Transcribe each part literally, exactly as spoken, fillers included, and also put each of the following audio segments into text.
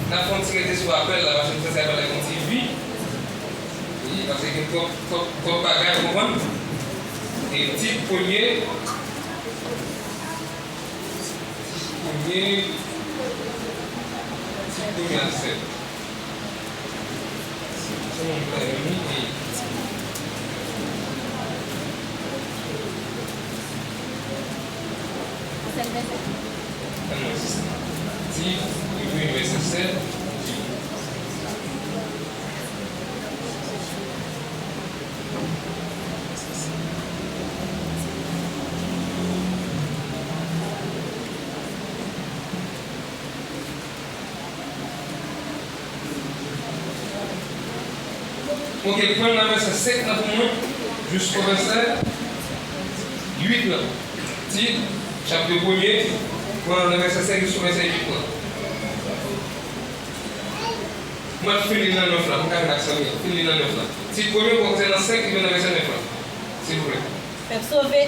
N ap fè yon ti rete sou apèl la, paske m santi apèl la gen yon ti vi. Wi, paske gen twòp, twòp, twòp bagay, ou konprann? E tit premye, tit premye, tit premye a sèt. Tit premye, vèsè sèt. Ok, pran nan vèsè senk lan pou mwen, jisko vèsè uit lan. Tit, chapit premye, pran nan vèsè senk jisko vèsè uit lan. Mwen fin li nan nèf lan, mwen ka vin ak sa, fin li nan nèf lan. Tit premye, kòmanse nan senk, rive nan vèsè nèf lan. Silvouplè. Pèp sove.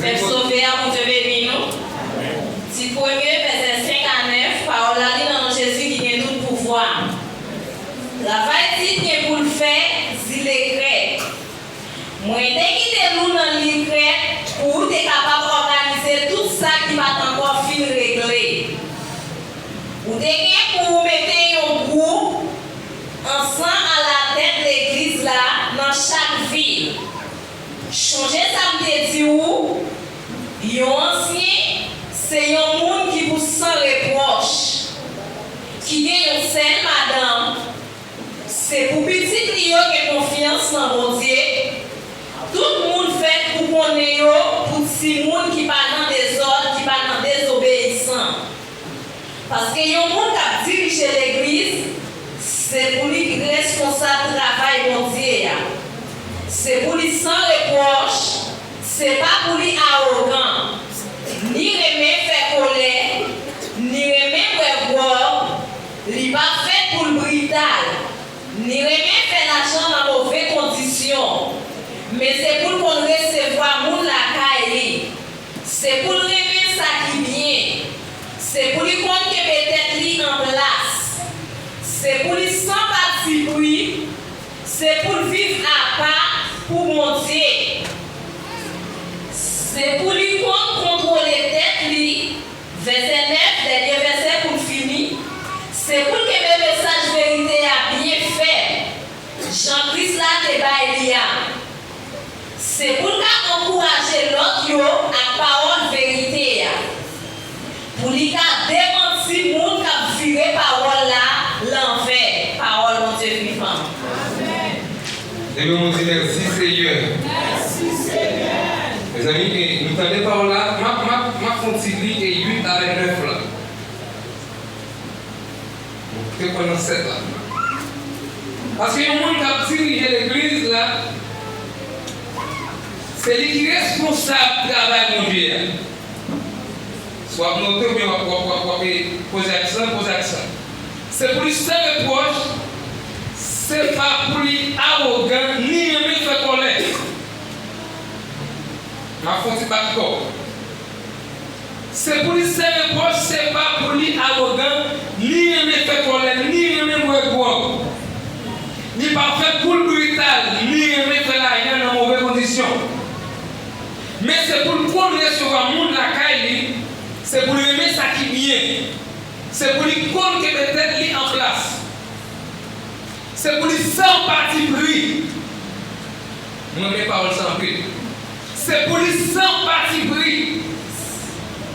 Pèp sove a, Bondye beni nou. Tit premye, vèsè senk a nèf, pawòl la li nan non Jezi ki gen tout pouvwa. Travay tit gen pou l fè, zile Krèt. Mwen te kite l ou nan lil Krèt pou ou te kapab òganize tout sa ki pa t ankò fin regle. Ou te gen pou ou mete yon gwoup ansanm alatèt legliz la nan chak vil. Chonje sa m te di ou, yon ansyen se yon moun ki pou san repwòch, ki gen yon sèl madanm, se pou pitit li yo gen konfyans nan Bondye. Tout moun fèt pou konnen yo pou timoun ki pa nan dezòd, ki pa nan dezobeyisan. Paske yon moun k ap dirije legliz, se pou li reskonsab travay Bondye a. Se pou li san repwòch, se pa pou li awogan, ni renmen fè kòlè, ni renmen bwè gwòg, li pa fèt pou l brital, ni renmen fè lajan nan move kondisyon, men se pou l konn resevwa moun lakay li. Se pou l renmen sa ki byen. Se pou li konn kenbe tèt li an plas. Se pou li san patipri. Se pou l viv apa pou Bondye. Se pou li konn kontwole tèt li. Vèsè nèf, dènye vèsè pou n fini. Se pou l kenbe mesaj verite a byen fèm, jan Kris la te bay li a. Se pou l ka ankouraje lòt yo ak pawòl verite a, pou li ka demanti moun k ap vire pawòl la lanvè. Pawòl Bondye vivan. Amèn. Ebyen, nou di mèsi, Senyè. Mèsi, Senyè. Mezanmi, e, nou tande pawòl la, m ap, m ap, m ap fè yon ti li e uit avèk nèf la. Te pran nan sèt la. Paske yon moun k ap dirije legliz la, se li ki responsab travay Bondye a. Si w ap note oubyen w ap, w ap, w ap, w ap, e, poze aksan, poze aksan. Se pou li san repwòch, se pa pou li awogan, ni renmen fè kòlè. M ap fè yon ti bat kò. Se pou li san repwòch, se pa pou li awogan, ni renmen fè kòlè, ni renmen bwè gwòg. Li pa fèt pou l brital, ni renmen fè lajan nan move kondisyon. Men se pou l konn resevwa moun lakay li, se pou l renmen sa ki byen. Se pou li konn kenbe tèt li an plas. Se pou li san patipri. Mwen renmen pawòl sa anpil. Se pou li san patipri.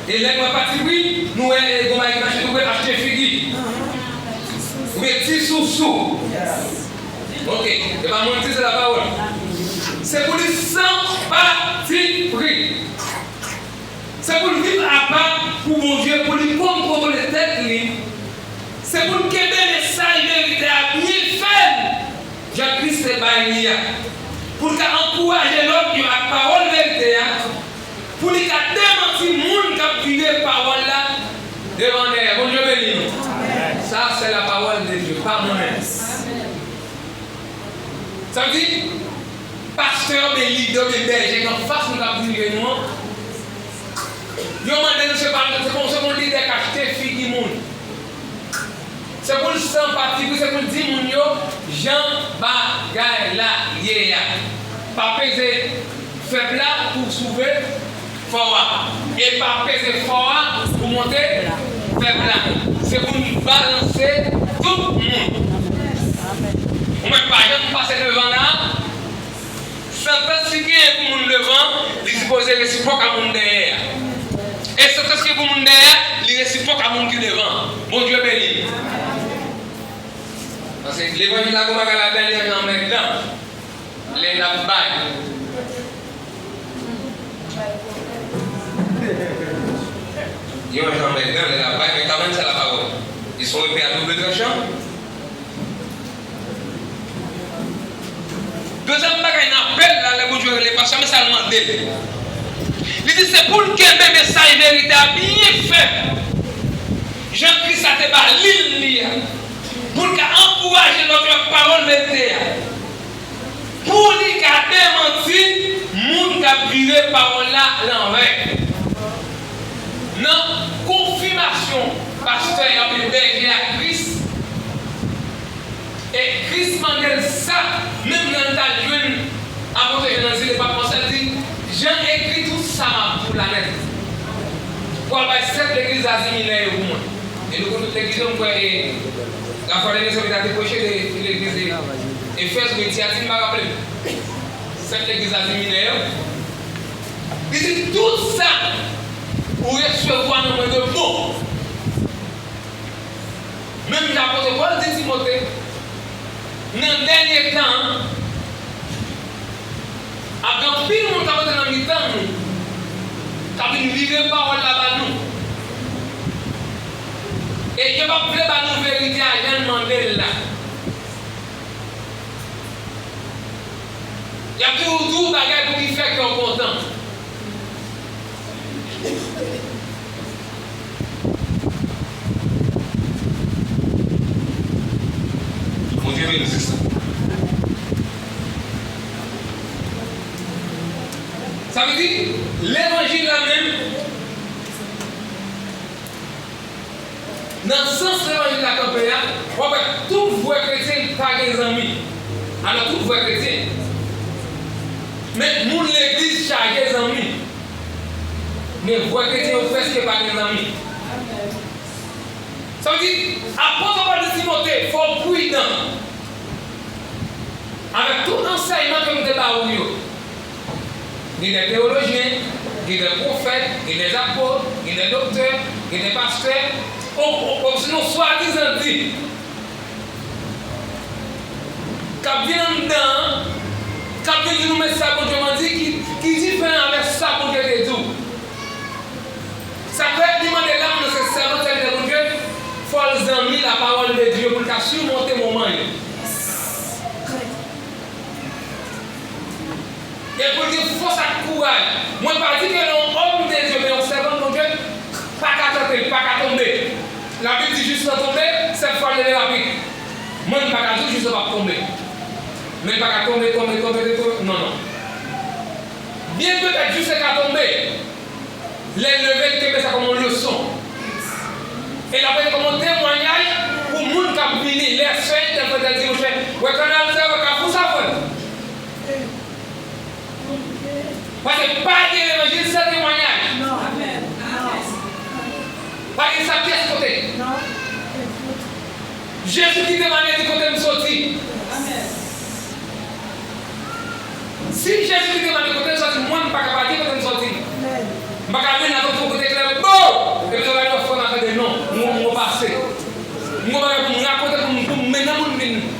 E lè n wè patipri, nou wè, e, gon bagay ki mache tou pre, achte figi. Oubyen ti sousou. Ok, e pa mwen ki di, se lapawòl. Se pou li san patipri. Se pou l viv apa pou Bondye, pou li kontwole tèt li. Se pou l kenbe mesaj verite a byen fèm, jan Kris te bay li a. Pou l ka ankouraje lòt yo ak pawòl verite a. Pou li ka demanti moun k ap vire pawòl la devan dèyè. Bondye beni nou. Sa, se la parole de Dieu, pa mwen menm. Sa vle di, pastè oubyen lidè oubyen bèje k anfas nou k ap dirije nou an, yo mande nou se pa, se pa, se pa yon lidè k achte figi moun. Jan bagay la ye a. Pa peze fèb la pou w souve fò a. E pa peze fò a pou w monte fèb la. Se pou n balanse tout moun. Ou menm pa janm pase devan la. Santans ki genyen pou moun devan, li sipoze resipwòk a moun dèyè a. E santans ki pou moun dèyè a, li resipwòk a moun ki devan. Bondye beni. Paske levanjil la gon bagay ladan l, yon jan anmèdan lè l ap bay. Yon jan anmèdan lè l ap bay, men kanmenm se la pawòl. Li se yon epe a double tranchan. Dezyèm bagay nan apèl la, lè Bondye rele pastè, men sa l mande l. Li di se pou l kenbe mesaj verite a byen fèm. Jan Kris la te ba li l li a. Pou l ka ankouraje lòt yo ak pawòl verite a. Pou li ka demanti moun k ap vire pawòl la lanvè. Nan konfimasyon pastè a oubyen bèje a Kris, e Kris mande l sa, menm lè l t al jwenn apot Jan nan zile Patmòs la, l di, Jan ekri tout sa m ap di w la nèt. Pou al bay sèt legliz Azi Minè yo pou mwen. E nou konn tout legliz yo, m kwè, e, lafwa dènye sòm ta te preche de legliz Efèz oubyen Tiyatini, m pa raple m. Sèt legliz Azi Minè yo. Li di, tout sa ou resevwa nan mwen de bon. Menm jan apot Pòl di Timote, nan dènye tan an, ap gen anpil moun k ap antre nan mitan nou, k ap vin vire pawòl la ba nou. E yo p ap vle ba nou verite a jan l mande l la. Y ap toujou di w bagay pou ki fè kè w kontan. Bondye beni w, sista. Sa vle di, levanjil la menm, nan sans levanjil la kanpe a, w ap wè tout vrè kretyen pa gen zanmi. Alò, tout vrè kretyen. Men moun legliz chaje zanmi. Men vrè kretyen yo prèske pa gen zanmi. Sa vle di, apot Pòl di Timote, fò w pridan avèk tout ansèyman ke m te ba ou yo. Gen de teyolojyen, gen de pwofèt, gen de apot, gen de doktè, gen de pastè, o-, o-, osinon swadizan di, k ap vin anndan an, k ap vin di nou, men sa Bondye mande ki, ki diferan avèk sa Bondye te di w. Sa fè li mande la, mwen se sèvant sèvitè Bondye, fò l zanmi la parole de Dieu pou l ka simonte moman yo. E pou l gen fòs ak kouraj. Mwen pa di ke yon òm de Dye, men yon sèvant Bondye, pa ka tante, pa ka tonbe. Labib di jis lan tonbe, sèt fwa l leve rapid. Mwen, m pa ka di w jis lan p ap tonbe. Men l pa ka tonbe, tonbe, tonbe, tonbe, non, non. Byen petèt jis lan ka tonbe. Lè l leve, l kenbe sa kòm yon leson. E l ap rete kòm yon temwayaj pou moun k ap vini. Lè sè entèpretan di, monchè, wè kanal sa, wè kafou sa, frè m. Paske pa gen levanjil san temwayaj. Pa gen sa pyès kote. Jezi kite m ale di kote m soti. Si Jezi kite m ale kote m soti, mwen m pa ka pa di kote m soti. M pa ka vin la tonton kote klè bo. Epi yo gade yon fwa m a tande non. M gon pase. M gon bagay pou m rakonte pou m pou m mennen moun vin.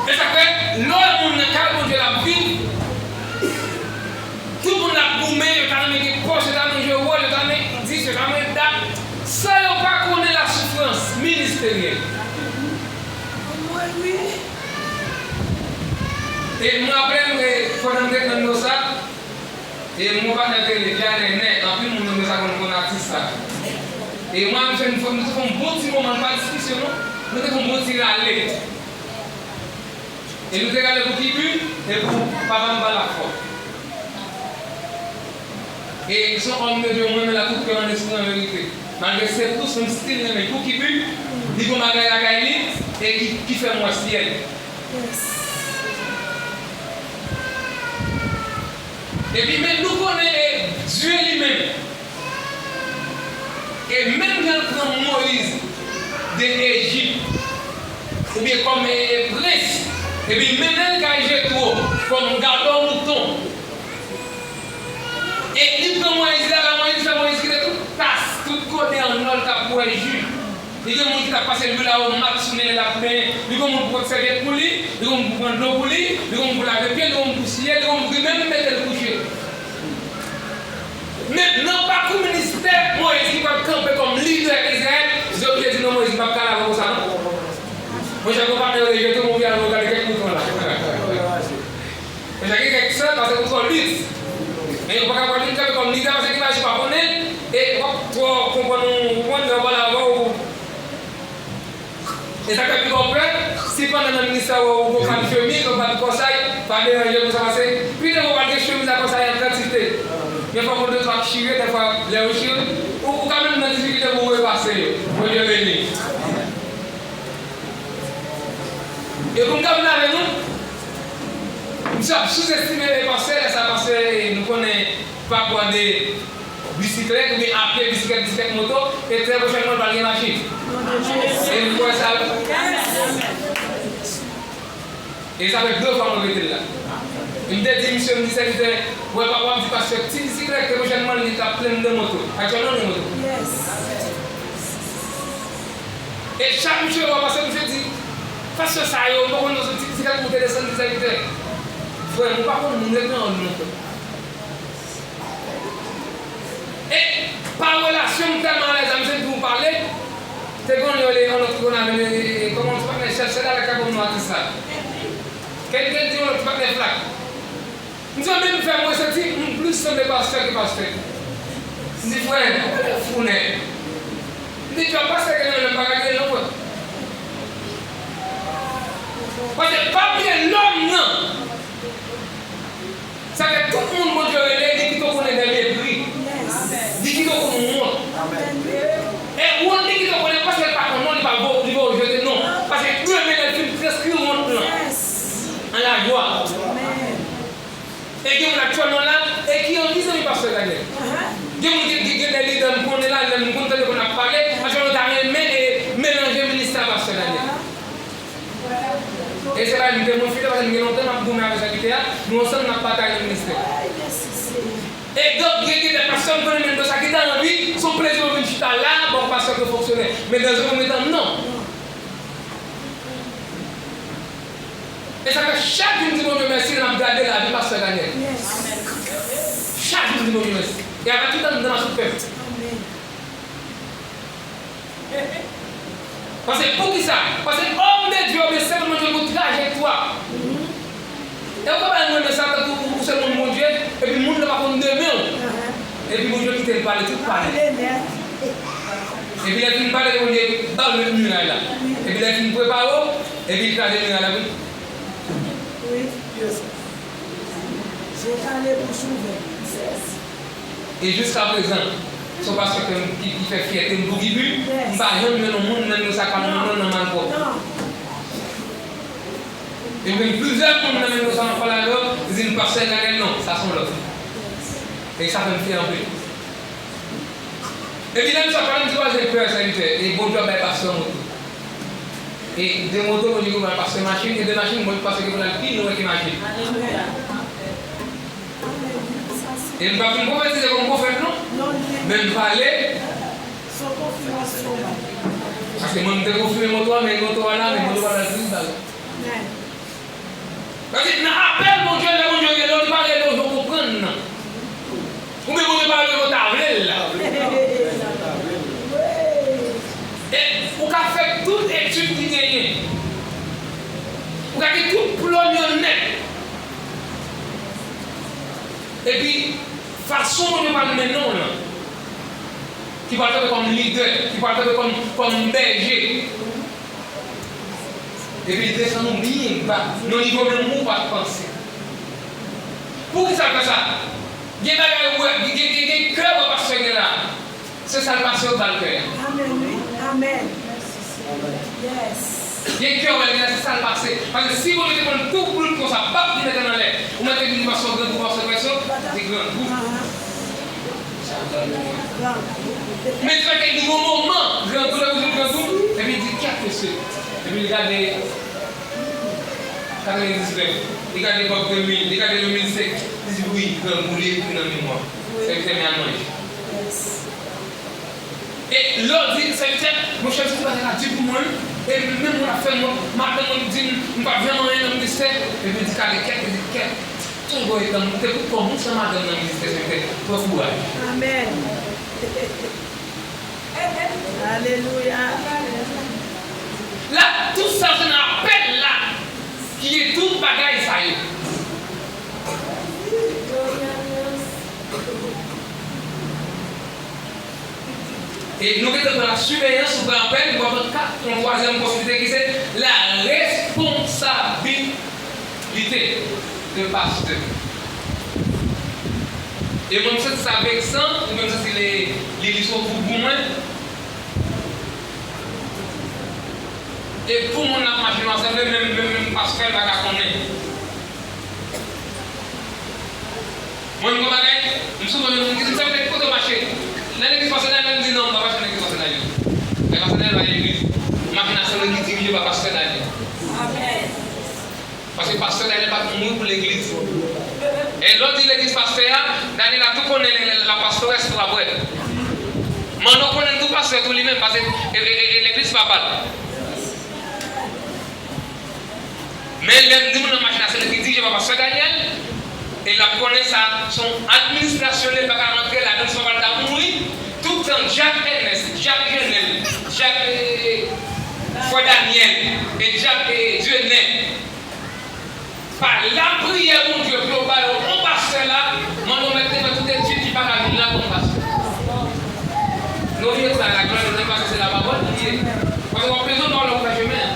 E sa fè, lè w wè moun nan kay Bondye l ap viv, tout moun ap goumen, yo ta renmen gen pòs, yo ta renmen jwe wòl, yo ta renmen dis, yo ta renmen dat, san yo pa konnen lasoufrans ministeryèl. E m raple m, e, pandan m te nan Nosa, e m gon patnè ki rele Djanènè, anpil moun nan Nosa konn, konn atis sa. E mwen, m fè, nou te fè yon bon ti moman, pa diskisyon non, nou te fè yon bon ti rale. E nou te rale pou ki bi? E pou papa m pa la fò. E se yon òm de Dye mwen renmen l ak tout kè m, an espri, an verite. Malgre se tous, m still renmen l. Pou ki bi? Li gen yon bagay lakay li e ki, ki fè m wè syèl. Epi men nou konnen e Dye li menm. E menm jan l pran Moyiz de Ejip, oubyen kòm e, prens, epi l mennen l kay Jetwo kòm gadò mouton. E li pran Moyiz la, la Moyiz fè Moyiz kite tout tas, tout kote an nò l t ap bwè ji. Li gen moun ki t ap pase lwil awomat sou nen l, l ap benyen. Li gen moun pou pot sèvyèt pou li, li gen moun pou pran dlo pou li, li gen moun pou lave pye l, li gen moun pou siye l, li gen moun ki menm mete l kouche. Men nan pakou ministè Moyiz ki pral kanpe kòm lidè Izrayèl, yo oblije di non, Moyiz, m p ap ka lave w konsa non. Monchè, gon patnè yo rejte w, mwen vin al gade kèk mouton la. Monchè, gen kèk sè, paske ou twò lit. Men yo pa ka pral vin kanpe kòm lidè, paske gen bagay ou pa konnen, e w ap twò konprann, ou konprann, lè yo pale avè w, e sa k fè pi ba w pè, si pandan nan ministè ou, ou gon kòm chemiz, ou pa t kòsay, pa deranje konsa, paske pi devan w pral gen chemiz ak kòsay an kantite. Men fòk ou de twa k chire, dèfwa, lè yo chire, ou, ou ka menm nan difikilte pou w repase yo. Bondye beni. E pou m ka vin avè nou, misye ap souzestime e pastè, lè sa pastè, e nou konnen pa pran de bisiklèt oubyen apye, bisiklèt, bisiklèt, moto, e trè pwochènman l pral gen machin. E m kwè sa. E sa fè de fwa mwen rete l la. E m te di misye, m di sèvitè, wè papa m di pastè, ti bisiklèt, trè pwochènman li t ap plenn de moto. Aktyèlman l gen moto. E chak misye wè pastè, misye di, pastè sa yo, m pa konn nan ti bisiklèt pou te desann di sèvitè. Frè m, ou pa konn moun, ret nan yon non, frè. E pa relasyon m tèlman alèz a misye, m di w pale. Te gen yon, yon lòt ki konn avè m, e, kòman ti patnè chèf, se la k ap ban m non atis la. Kèlke di yon lòt ti patnè flak. M di, menm fè mwen santi m plis sanble pastè ke pastè. M di, frè, ou fou nèt. M di, djòb pastè gen nan men m pa ka gen l non, frè. Paske pa bliye lòm nan. Sa fè tout moun Bondye rele, li kite w konnen de mepri. Li kite w konnen wont. E wont li kite w konnen paske l pa konn non, li pa vo, li vo jete non. Paske demen lè l fin transkri wont lan an lajwa. E gen moun aktyèlman la, e ki anvi zanmi pastè Daniel. Gen moun ki, ki gen de lidè m konnen la, lè m konn tande konn ap pale, aktyèlman ta renmen e melanje ministè a pastè Daniel. E se pa m te mwen file, paske m gen lontan m ap goumen avè sèvitè a, nou ansanm n ap bataye nan ministè. E donk, gen, gen de pastè m konnen menm de sa ki ta anvi, se yon plezi pou vin chita la, bon, pastè ke fonksyonè. Men nan yon premye tan, non. E sa fè chak jou m di Bondye mèsi lè m ap gade lavi pastè Daniel. Chak jou m di Bondye mèsi. E avèk tout anndan m ap sou pèp. Paske poukisa? Paske òm de Dye oubyen sèvant Bondye gon trajektwa. E ou ka bay mwen sa tankou ou se moun Bondye, epi moun nan pa konn demen w. Epi Bondye kite l pale tout pale. Epi lè l fin pale, Bondye ba l met miray la. Epi lè l fin prepare w, epi l kraze miray la wi. Wi. Je kale bouch ouvè. E jiskaprezan, se yon pastè ke m, ki, ki fè fyète m pou Guy Pul, m pa janm jwenn yon moun nan men sa k ap nonmen l nan malpwòp. E menm plizyè moun nan men sa m ap pale avè yo, yo di m pastè Daniel non, sa se yon lòt. E sa fè m fyè anpil. Epi lè m sot pale, m di pa gen pè sèvitè, e Bondye ap bay pastè yon moto. E de moto, Bondye gen pou al pase machin, e de machin, Bondye pase gen pou al pi lwen ke machin. E m pa fin pwofetize kòm pwofèt, non. Men m pale. Paske mwen, m te konfime moto a, men moto a la, men moto a la, plis bal. Paske nan apèl Bondye, lè Bondye rele w, li pa rele w jan w konprann nan. Oubyen Bondye pa rele w jan w ta vle l la. E ou ka fè tout etid ki genyen. Ou ka gen tout diplòm yo nèt. Epi, fason Bondye pral mennen w lan, ki pral kanpe kòm lidè, ki pral kanpe kòm, kòm bèje. Epi l desann ou byen ba, nan nivo menm ou pa t panse. Poukisa l fè sa? Gen bagay ou wè, gen, gen, gen kè wè pastè gen la. Se sa l pase yo ba l kè a. Amèn, wi. Amèn. Gen kè w wè l genlè se sa l pase. Paske si Bondye te konn tout bout konsa, pap li mete l anlè. Ou mèt te vin pastè grangou, pastè pèso, se grangou. Men se fè ke li gon moman, grangou, lè ou di grangou, epi li di kèt mesye. Epi li gade katrevendiznèf, li gade epòk de mil, li gade de mil senk, li di wi, grangou li ekri nan memwa. Sèvitè, men al manje. E lè w di sèvitè, monchè, ti bagay la di pou mwen, e menm mwen ap fè mwen, madanm mwen di m, m pa janm anyen nan ministè, epi di kale kèt, li di kèt, tout bon etan, m te pou kòm ou san madanm nan ministè, sèvitè, pran kouraj. Amèn. Alelouya. La, tout sa se nan apèl la ki gen tout bagay sa yo. E nou gentan pran la siveyans, nou pran apèl, nou pran kat, yon twazyèm posiblite ki se la responsabi lite de pastè. E mwen, m santi sa veksan, ou menm santi li, li, li sou wout pou mwen. E pou moun ap mache nan asanble, menm, menm, menm pastè l pa ka konnen. Mwen, m gon bagay, m souvan jwenn moun ki di m, "Sa vle kote w mache? Nan legliz pastè Daniel?" M di, "Non, m pa mache nan legliz pastè Daniel." Men pastè Daniel pa gen legliz. M mache nan asanble ki dirije pa pastè Daniel. Amèn. Paske pastè Daniel pa t mouri pou legliz. E lè w di legliz pastè a, Daniel la tou konnen la pastores tou apre. Manno konnen tou pastè tou li menm, paske e, e, e, e legliz papa l. Men lè m di moun nan mache la, se li ki dirije pa pastè Daniel, e l ap konnen sa, se yon administrasyon li, l pa ka rantre ladan l, si papa l ta mouri, tout tan Jak Ernest, Jak Jenel, Jak, e, frè Daniel, e Jak, e, Dieunè, pa lapriyè Bondye pou yo ba yo yon pastè la, Manno mèt te fè tout etid ki pa ka vin la kòm pastè. Nou li sa la, glwa de Dye, paske se lapawòl li ye. Paske w ap bezwen pawòl la pou fè chemen an.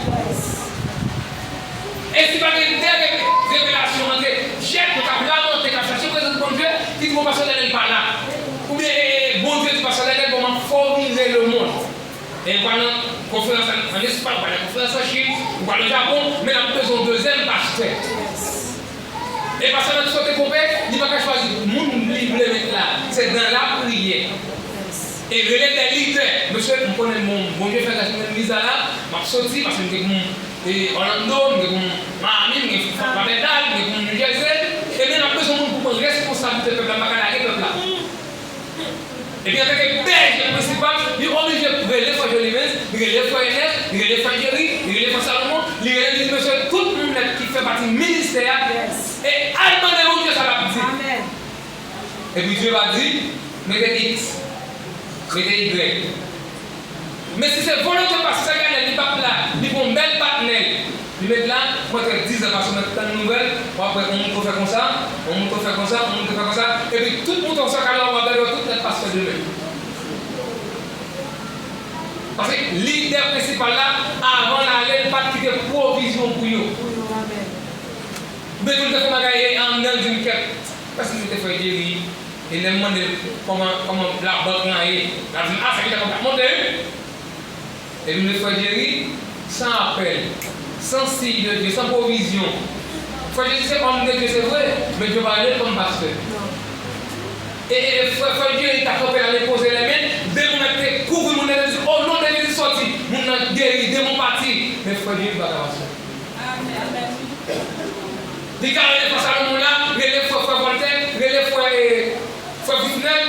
E si pa gen de re-, revelasyon ant Jèf yo k ap lamante, k ap chache prezans Bondye, ki di, "Bon, pastè Daniel pa la." Oubyen, e, e, Bondye di, "Pastè Daniel, bon, m ap fè w vire lemonn." E ou pral nan konferans an, an Espay, ou pral nan konferans an Chin, ou pral nan Japon, men n ap bezwen yon dezyèm pastè. E pastè nan sote konpe, li pa ka chwazi moun li vle met la. Se nan lapriyè. E rele de lidè. Mesye, m konnen bon, Bondye fè gras mwen vin la, m ap soti, paske m gen pou m, e, Orlando, m gen pou m Miami, m gen pou m Lauderdale, m gen pou m New Jersey. Ebyen, n ap bezwen moun pou pran responsablite pèp la, m pa ka lage pèp la. Epi antanke bèje prensipal, li oblije rele frè Jolivens, li rele frè Ernest, li rele frè Jerry, li rele frè Salomon, li rele li mesye tout moun nèt ki fè pati ministè a, e al mande Bondye sa l ap di. Epi Dye va di, mete X, mete Y. Men si se volonte pastè Daniel, li p ap la, li gon bèl patnè, li met la, mwen fè diz an pase mwen tann nouvèl, w ap wè yon moun tou fè konsa, yon moun tou fè konsa, yon moun tou fè konsa, epi tout moun tou sa kale w ap gade yo tout nèt pastè demen. Paske lidè prensipal la, avan l ale, l pa t kite pwovizyon pou yo. Men tou l te fè bagay e anndan l di m kèt, pèsonn ki te fè Jerry, e lè m mande l kòman, kòman labank lan ye, l ap di m, a, sa ki ta konn ap monte wi. Epi m di frè Jerry, san apèl, san siy de Dye, san pwovizyon. Frè Jerry se òm de Dye, se vre, men Dye pa rele l kòm pastè. E, e, e frè, frè Jerry ta kanpe la, li poze lè men, de moun te kouvri moun nan, te di, o non de Jezi, sòti. Moun nan geri, demon pati. Men frè Jerry pa ka pastè. Li ka rele frè Salomon la, rele frè, frè Voltaire, rele frè, e, frè Visnel,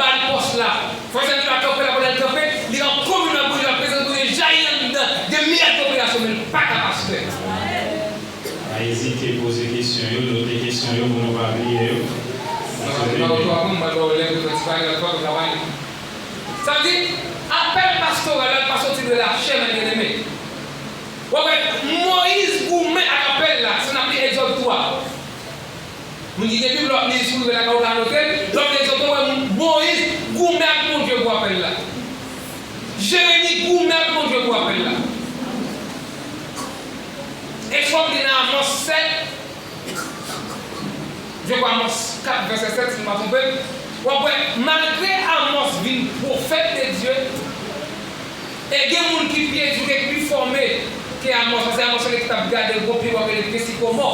ba l pòs la. Frè Salomon la kanpe la, pandan l kanpe, li an kominyon ak Bondye, la prezans Bondye jayi anndan, gen mirak operasyon, men l pa ka pastè. Pa ezite poze kesyon yo, note kesyon yo pou nou pa bliye yo. Sa vle di, apèl pastoral la, l pa soti de lachè, men byeneme. W ap wè Moyiz goumen ak apèl la, si n ap li Egzòd twa. Moun ki gen Bib, lè w ap li sou rive lakay ou, ka note l, lè w ap li Egzòd twa, w ap wè Moyiz goumen ak Bondye pou apèl la. Jeremi goumen ak Bondye pou apèl la. E fò w li nan Amòs sèt, je kwè Amòs kat, vèsè sèt, si m pa twonpe m, w ap wè, malgre Amòs vin pwofèt de Dye, E gen moun ki pi edike, ki pi fòme ke Amòs, paske Amòs se nèg ki t ap gade gwo pye bò rele pye sikomò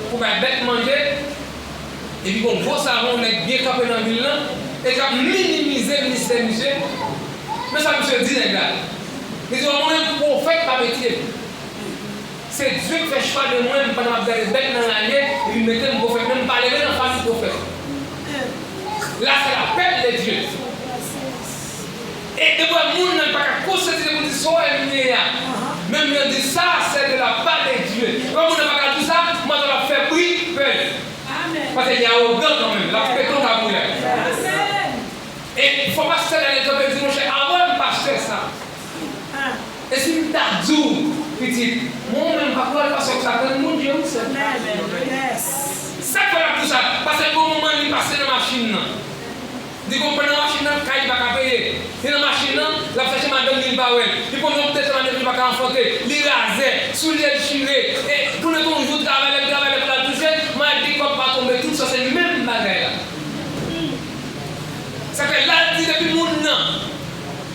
pou bay bèt manje, epi gon gwo savon, nèg byen kanpe nan vil lan, e k ap minimize ministè misye. Men sa misye di nèg la. Li di, mwen menm pwofèt pa metye m. Se Dye ki fè chwa de mwen, m pandan m ap gade bèt nan lanye, epi mete m pwofèt, men m pa leve nan fanmi pwofèt. Là, c'est la perte de Dieu. E depi moun nan pa ka konsyantize pou di sa w ye a, menm jan di sa, c'est de la part de Dieu. Depi moun nan pa ka di sa, mwen ap fè bri pè. Paske li awogan kanmenm, l ap pete yon kabouyay. E fò pastè la leve kanpe di, monchè, avan m pastè sa. E si m ta di w, pitit, mwen menm pa pral pastè sa, tann Bondye wi sè. Sa k fè l ap di w sa? Paske gon moman li pase nan machin nan. Li konprann nan machin nan, kay li pa ka peye. Li nan machin nan, l ap chache madanm li, li pa wè l. Li konn yon desann ane li pa ka anfante. Li razè, soulye l chire. E pou l tou yon jou travay, lè l travay, lè pou l al touche, maladi kòb pa tonbe, tout sa se menm bagay la. Sa fè la l di depi moun nan,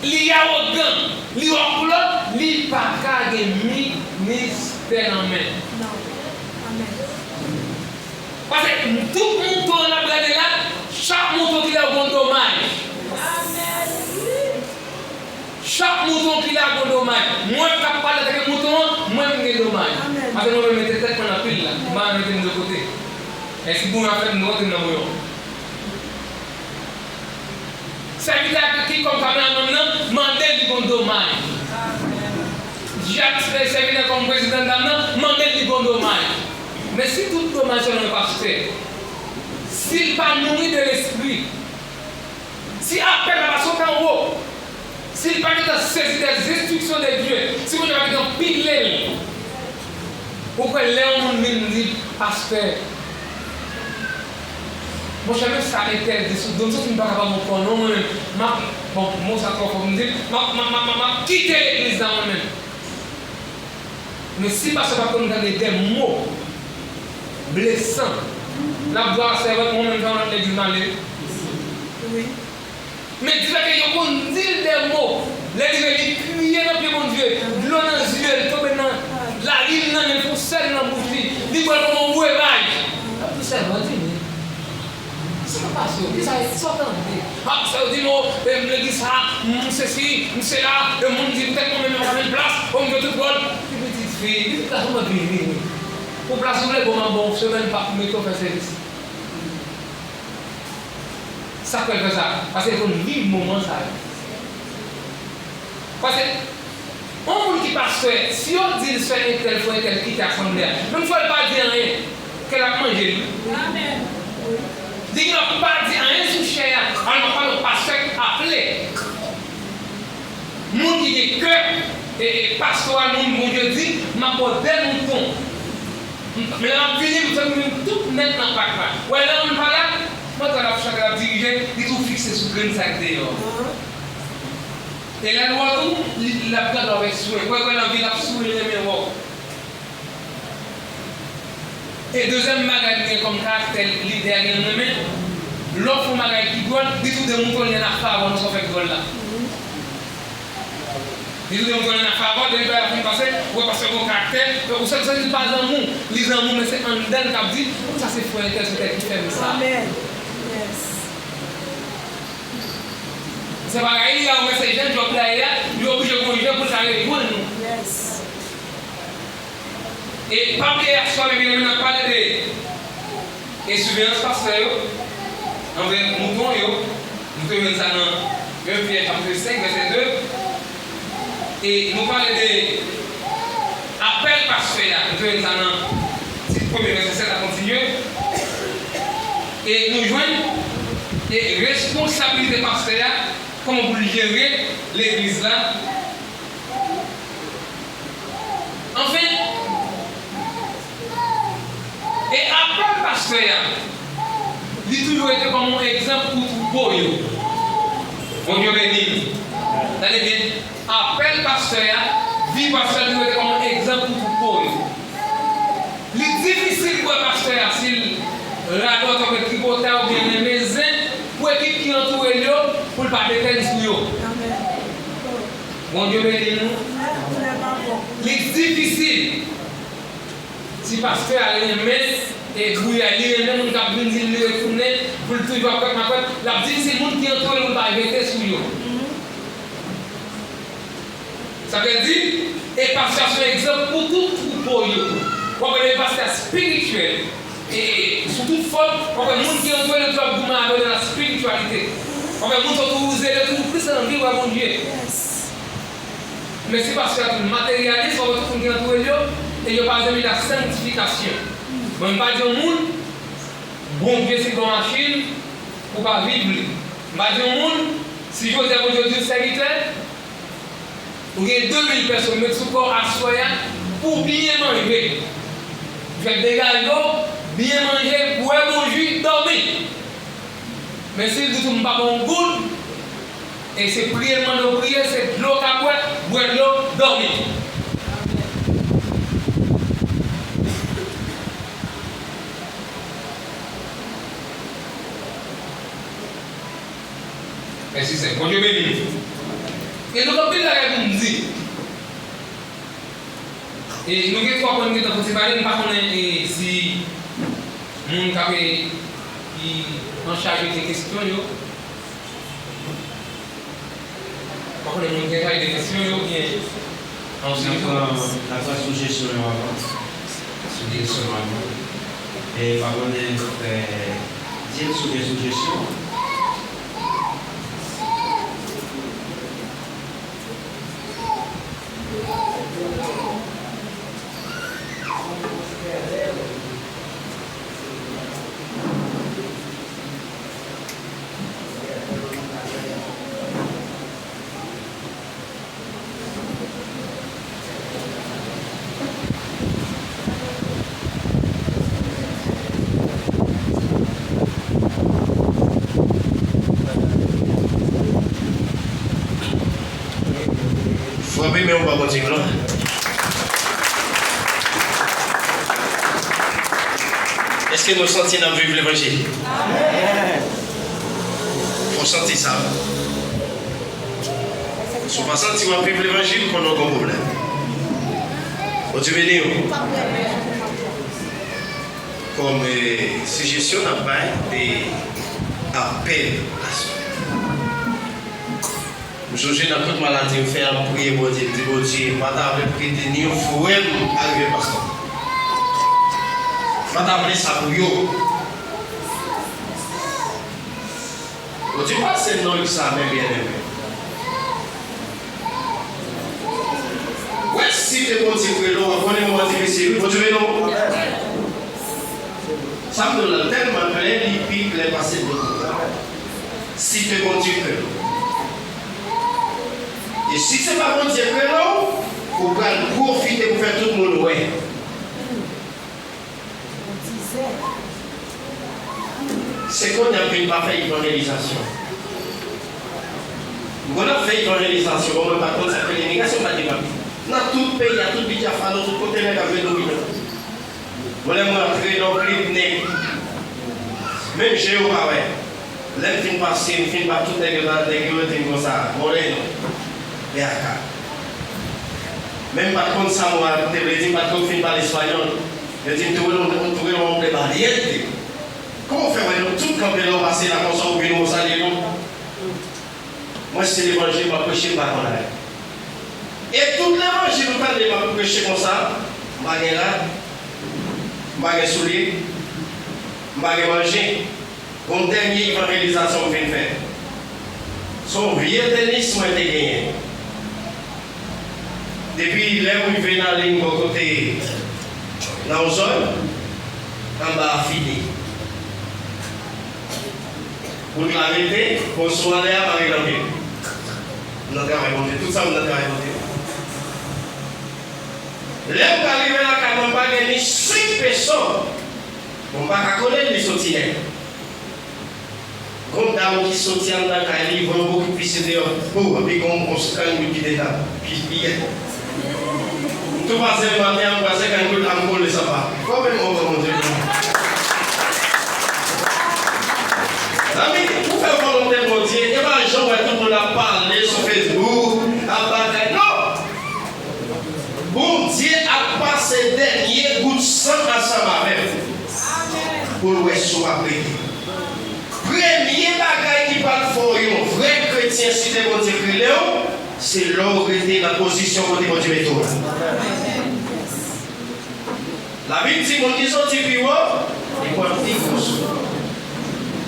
li awogan, li òklòt, li pa ka gen ministè nan men. Non. Amèn. Paske tout mouton n ap gade la, chak mouton ki la yo gon domaj. Amèn. Chak mouton ki la gon domaj. Mwen k ap pale antanke mouton an, mwen m gen domaj. Amèn. Paske mwen menm mete tèt mwen nan pil la. M pa mete m de kote. E si bouyon ap fèt, m rantre m nan bouyon. Sèvitè a ki kòm kameramann nan, mande l li gon domaj. Amèn. Jacques, sèvitè kòm prezidan dam nan, mande l li gon domaj. Men si tout domaj se nan yon pastè, si l pa nouri de lespri, si apèl la pa sot anwo, si l pa gentan sezi des instructions de Dieu, si Bondye pa gentan pile l, ou kwè lè yon moun vin di, pastè, monchè, men sa entèl di sou do m, m santi m pa kapab ankò non, mwen menm, m ap, bon, mo sa twò fò pou m di l, m ap, m ap, m ap, m ap, m ap kite legliz la mwen menm. Men si pastè pa konn tande de mo blesan, l ap di w a sèvant, mwen menm jan nan legliz m ale. Wi. Men di fè ke yo konn di l de mo, lè li vle li kriye nan pye Bondye, dlo nan zye l, tonbe nan larin nan men l, fè sèl nan bouch li, li bwè l kòm yon brevaj. L ap di sèvant, di men. Sa k pase w? Kisa, sa w tande? A, sa yo di m, o, e, m legliz sa, m sesi, m sela, e moun di poutèt mwen menm m pa jwenn plas, o m jwe tout wòl. Ti pitit fi, pitit gason mwen vini, wi. Pou plas ou vle, bon, m ap ba w semèn, m p ap mete w fè sèvis. Sa k fè l fè sa? Paske l konn viv moman sa yo. Paske yon moun ki pastè, si yo di l sè entèl, frè entèl kite asanble a, menm fò l pa di anyen, kè l ap manje l wi. Amèn. Li gen dwa pa di anyen sou chè a, alò m ap pale yon pastè k aple. Moun ki gen kè, e, e, pastoral, moun Bondye di, m ap ba w de mouton. Men lè m ap vini, m fè m vin tout nèt nan pak la. Ou wè lè moun pa la, mwen tande l ap chante, l ap dirije, li tou fikse sou grenn sa k deyò. E lè l wè w tou, li, l ap gade w avèk swen. Ou wè, ou wè l anvi, l ap souri, l renmen wè w. E dezyèm bagay li gen kòm karaktè lidè a gen renmen, lè w fè yon bagay ki dwòl, li tou demoutonnen an favè nan sa w fè k dwòl la. Li tou demoutonnen an favè, depi bagay la fin pase, ou wè pastè gon karaktè, ou santi, santi li pa zanmi w, li zanmi w, men se anndan l k ap di, sa se frè entèl, se entèl ki fè m sa. Amèn. Yes. Se bagay li a, ou wè se jan djòb la ye a, li oblije gon jan pou l ta rejwenn nou. Yes. E pa bliye aswè, men byeneme, n ap pale de, e siveyans pastè yo anvè mouton yo. Nou te jwenn sa nan en Pyè chapit senk, vèsè de. E nou pale de apèl pastè a. Nou te jwenn sa nan tit premye, vèsè sèt a kontinye. E nou jwenn, e responsabilite pastè a, kòman pou l jere legliz la. Anfen, e apèl pastè a, li toujou rete kòm yon egzanp pou twoupo yo. Bondye beni nou. Tande byen, apèl pastè a, vi pastè a toujou rete kòm yon egzanp pou twoupo yo. Li difisil pou wè pastè a, si l radòt oubyen tripotay oubyen renmen zen, pou ekip ki antoure l yo, pou l pa detenn sou yo. Amèn. Bondye beni nou. Li difisil. Si pastè a renmen, e, bwiyay, li renmen moun k ap vin di l li retounen, pou l toujou ap kwè, ap kwè, l ap difisil moun ki antoure l pou l pa vete sou yo. Sa vle di, e pastè a se yon egzanp pou tout twoupo yo. W ap wè lè pastè a espirityèl, e, e, sou tout fòm, w ap wè moun ki antoure l yo tou ap goumen avè l nan la spirityalite. W ap wè moun sa yo toujou zele, toujou plis anvi wè Bondye. Men si pastè a tou materyalis, w ap wè tout moun ki antoure l yo, e yo pa janm gen la sanktifikasyon. Mwen, m pa di yon moun, Bondye se yon machin pou w pa viv li. M pa di yon moun, si jodi a Bondye di w sèvitè, ou gen de mil pèsonn met sou kò w aswè a pou w byen manje. Fè degaje w, byen manje, bwè bon ji, dòmi. Men si l di w tou m pa ba w yon goud, e se priye l mande w priye, se dlo w ka bwè, bwè dlo, dòmi. Mèsi Senyè. Bondye beni nou. Gen nou anpil bagay pou m di. E nou gen twa pwen nou gentan fouti pale, m pa konnen, e, si moun k ap, e, ki an chaj de kesyon yo. M pa konnen moun gen chaj de kesyon yo oubyen. N ap pran, n ap pran sijesyon yo avan. Sijesyon yo avan. E m pa konnen, e, James ou gen sijesyon? Frape men w ba Bondye glwa. Èske nou santi n ap viv levanjil? Fò w santi sa. Si w pa santi w ap viv levanjil, konnen w gen yon pwoblèm. Bondye beni w. Kòm, eh, sijesyon n ap bay, de apèl laswè. M sonje nan tout maladi m fè a, m priye Bondye, m di, Bondye, m pa ta vle pou kite ni yon frè m arive pastè. M pa ta vle sa pou yo. Bondye pase non sa, men byeneme. Wi, si te Bondye k rele w, w ap konnen moman difisil, wi, Bondye rele w. Sa m di w la, tèlman klè, li pi klè pase dòt. Si te Bondye k rele w. E si se pa Bondye k rele w, ou pral pwofite pou fè tout moun wè. Se kounye a m vin pa fè evanjelizasyon. M konn ap fè evanjelizasyon, bon, mwen pa t konn sa k rele imigrasyon, m pa t gen papye. Nan tout peyi a, tout Bidjafalo, tout kote nèg ap jwe domino. Bon, lè mwen antre nan yon klib nèg, menm je yo pa wè. Lè m fin pase, m fin bat tout nèg yo, nèg yo di m konsa, Moreno, ven acá. Men m pa t konn sa mo a te vle di, m pa t ko fin pale espanyòl. Yo di m, "Tú eres un, tú eres un hombre valiente." Kòman w fè wè nou tout kanpe la, w pase la konsa, ou vin, ou salye nou? Mwen, se levanjil m ap preche, m pa konn anyen. E tout levanjil ou tande m ap preche konsa, m pa gen rad, m pa gen soulye, m pa gen manje. Bon, dènye evanjelizasyon m vin fè, se yon vye tenis mwen te genyen. Depi lè m rive nan liy bò kote, nan yon zòn, anba a fini. Wout la rete, bon, sou anlè a pa gen anpil. M nan travay Bondye, tout sa m nan travay Bondye. Lè m pral rive lakay mwen, m pa gen ni senk peso. Bon, m pa ka konnen li soti nèt. Gon dam ki soti anndan kay li, voye yon bokit pisye deyò, pou, epi gon, gon sèkanngoud ki te la, ki, ki yè. M tou pase maten an, m pran sèkanngoud la, m kole sa pa. Fò men mwen pran Bondye pou mwen. Zanmi, pou fè volonte Bondye, e pa jan w wè tout moun ap pale sou Facebook, ap bagay. pou l wè si w ap rete. Premye bagay ki pral fè w yon vrè kretyen, si se Bondye k rele w, se lè w rete nan pozisyon kote Bondye mete w la. Labib di, moun ki soti pi wo, li pran pi gwo sou.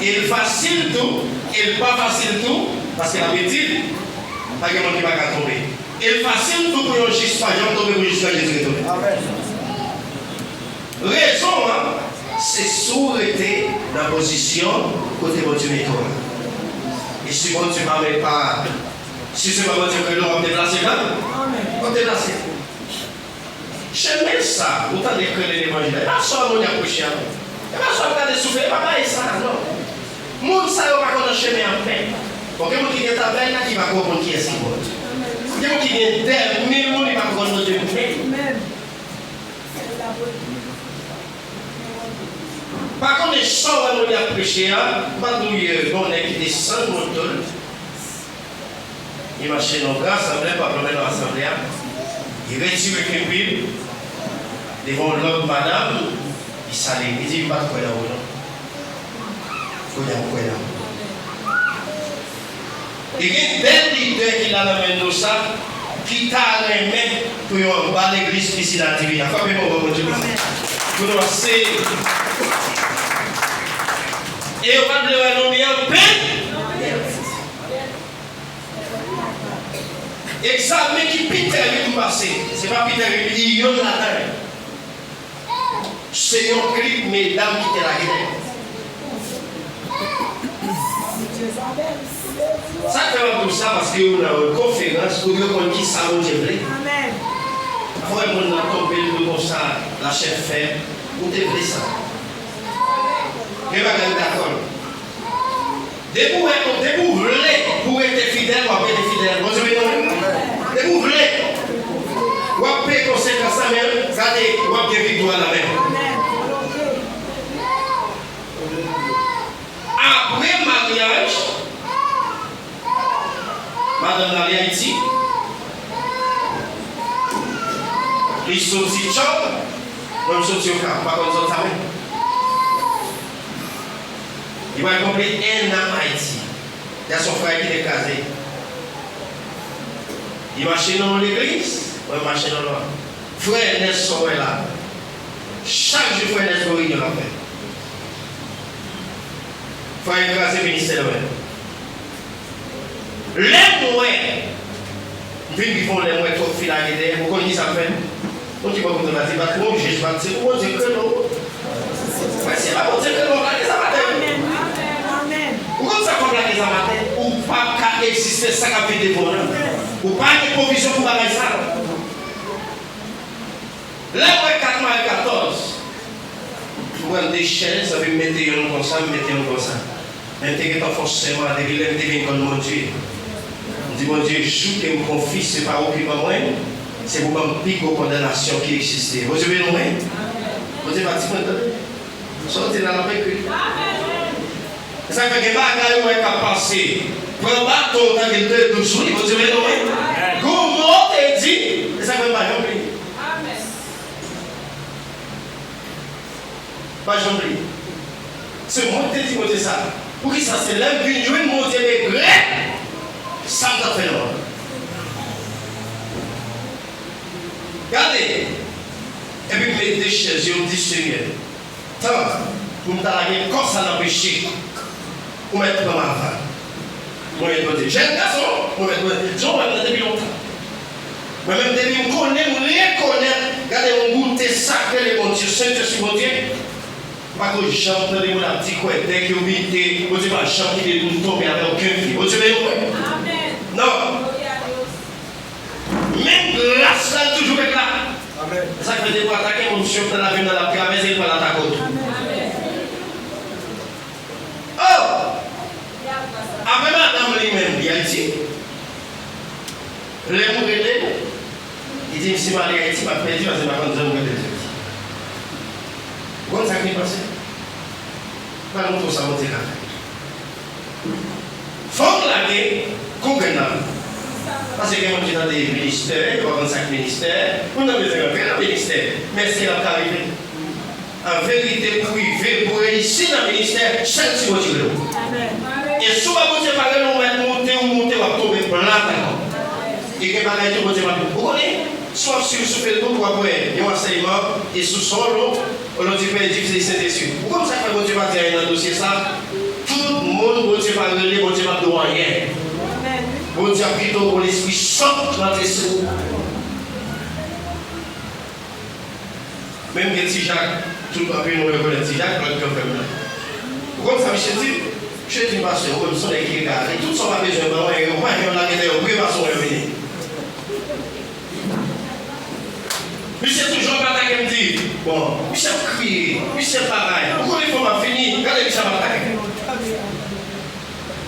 E l fasil tou, e l pa fasil tou, paske Labib di, pa gen moun ki pa ka tonbe. E l fasil tou pou yon jis pa janm tonbe pou jiska Jezi retounen. Rezon an, se si w rete nan pozisyon kote Bondye mete w la. E si Bondye pa, pa, si se pa Bondye k rele w, w ap deplase, non? W ap deplase. Chemen sa, ou tande k rele levanjil la, e pa sa moun y ap preche a, non. E pa sa w ap gade sou fè, e pa bagay sa, non. Moun sa yo pa konn nan chemen an menm. Bon, gen moun ki gen tabèl la, ki pa konprann kiyès ki Bondye. Gen moun ki gen dèmil moun, li pa konn Bondye menm. Pa konnen sa w wè moun y ap preche a, m pa di w yè, gen yon nèg ki desann moto l, li mache nan gran asanble, pa pran nan asanble a, li retire kepi l devan yon lòt madanm, li salye, li di, "M pa t kwè nan ou non. Kounye a m kwè nan ou." E gen de lidè ki la nan men nou sa, ki ta renmen pou yo anba legliz Piscina Divina. Frape men w, Bondye. Pou nou ase. E yo pa t vle wè non li an pen. Egzamen ki pi tèrib m pase, se pa pi tèrib, li youn ladan yo. Se yon klip medam ki te lage nèg. Sa k fè m ap di w sa, paske yo nan yon konferans pou yo konn ki sa Bondye vle. Afè moun nan tonbe l do konsa, lachè fèb, ou te vle sa. Gen bagay ou dakò. Depi w wè, depi w vle pou w rete fidèl, w ap rete fidèl. Bondye beni w, wi. Depi w vle, w ap peye konsekans la, men gade, w ap gen viktwa nan men w. Apre maryaj, madanm nan ale Ayiti, li soti Tchòb, mwen m soti Okap, m pa konn zòn sa menm. Li pral konple en an Ayiti. Gason frè ki te kraze. Li mache nan yon legliz, mwen m mache nan lòt. Frè Ernest sa w wè la. Chak jou frè Ernest gon reyinyon l ap fè. Frè Ernest kraze ministè nan men. Lè m wè, m vin rive yon lè m wè twòp fi lage dèyè, ou konn ki sa m fè? Ou di, "Bon, kote m pase, bat pou yon jij, bat se pou Bondye k rele w." Mwen, se pa Bondye k rele w, lage zam atè. Ou konn sa k fè m lage zam atè? Ou p ap ka egziste san k ap vin devan w lan. Ou pa gen pwovizyon pou bagay sa. Lè m wè kat mare katòz, m pran de chèz, epi m mete youn konsa, m mete youn konsa. Men m te gentan fè yon sèman depi lè m te vin konn Bondye. M di, "Bondye, jou ke m pran fi, se pa ou ki ban mwen, se pou ban m pi gwo kondanasyon ki egziste." Bondye beni w, wi. Bondye pa ti mwen, tande. Sa w di la, l ap ekri. E sa k fè gen bagay ou wè k ap pase. Pran baton w, tande l te dous, wi. Bondye beni w, wi. Gon mo w te di, e sa k fè m pa janm bliye. Pa janm bliye. Se mwen ki te di Bondye sa. Poukisa se lè m vin jwenn Bondye m regrèt sa m t ap fè nan mond. Gade. Epi m met de chèz yo, m di, "Senyè, tan pou m ta lage kò sa nan peche, ou mèt pran m avan." Mwen mèt Bondye. Jèn gason, mwen mèt Bondye. Jan w wè m nan depi lontan. Mwen menm depi m konnen, m rekonèt, gade yon goute sa k rele Bondye, Sentespri Bondye. M pa ko janm tande moun ap di kwè dèk yo bite, Bondye pa janm kite nou tonbe avè okenn fi. Bondye beni w, wi. Non. Menm gras la, l toujou ret la. E sa k fè depi w atake moun, si w nan lavi m nan, l ap travèse, l pral atake w tou. Oh! Apre madanm li menm, li Ayiti. Lè m rele, li di m si m ale Ayiti, m ap pèdi, paske m pa konn zòn mwen pèdi. Ou konn sa k vin pase? M pral montre w sa Bondye ka fè. Fòk lage kou grenn nan. Paske gen moun ki tande ministè, yo pa konn sa k ministè. Moun nan bezwen rantre nan ministè. Men èske l ap ka rive? An verite, pou rive, pou reyisi nan ministè, sèl si Bondye rele w. E si w pa Bondye pa rele w, ou mèt moute, ou moute, w ap tonbe plat ankò. E gen bagay tou Bondye pa, ou konnen, si w ap swiv sou Facebook, w ap wè yon ansèyman, e sou son non, o non di Pè, di Fis e Sentespri. Ou konn sa k fè Bondye pa di anyen nan dosye sa? Tout moun Bondye pa rele, Bondye p ap di w anyen. Bondye ap kite w pou lespri sòt rantre sou ou. Menm gen Ti Jak, tout anpil moun rekonèt Ti Jak, lòt yo fè m la. Ou konn sa misye di? Misye di m, pastè, ou menm se yon nèg ki egare. Tout sa w pa bezwen ban mwen, yo pa gen yon lagètè, yo priye pase w, yo vini. Misye toujou ap atake m, di, bon, misye ap kriye, misye ap bagay. Ou konnen fò m ap fini, gade misye ap atake m.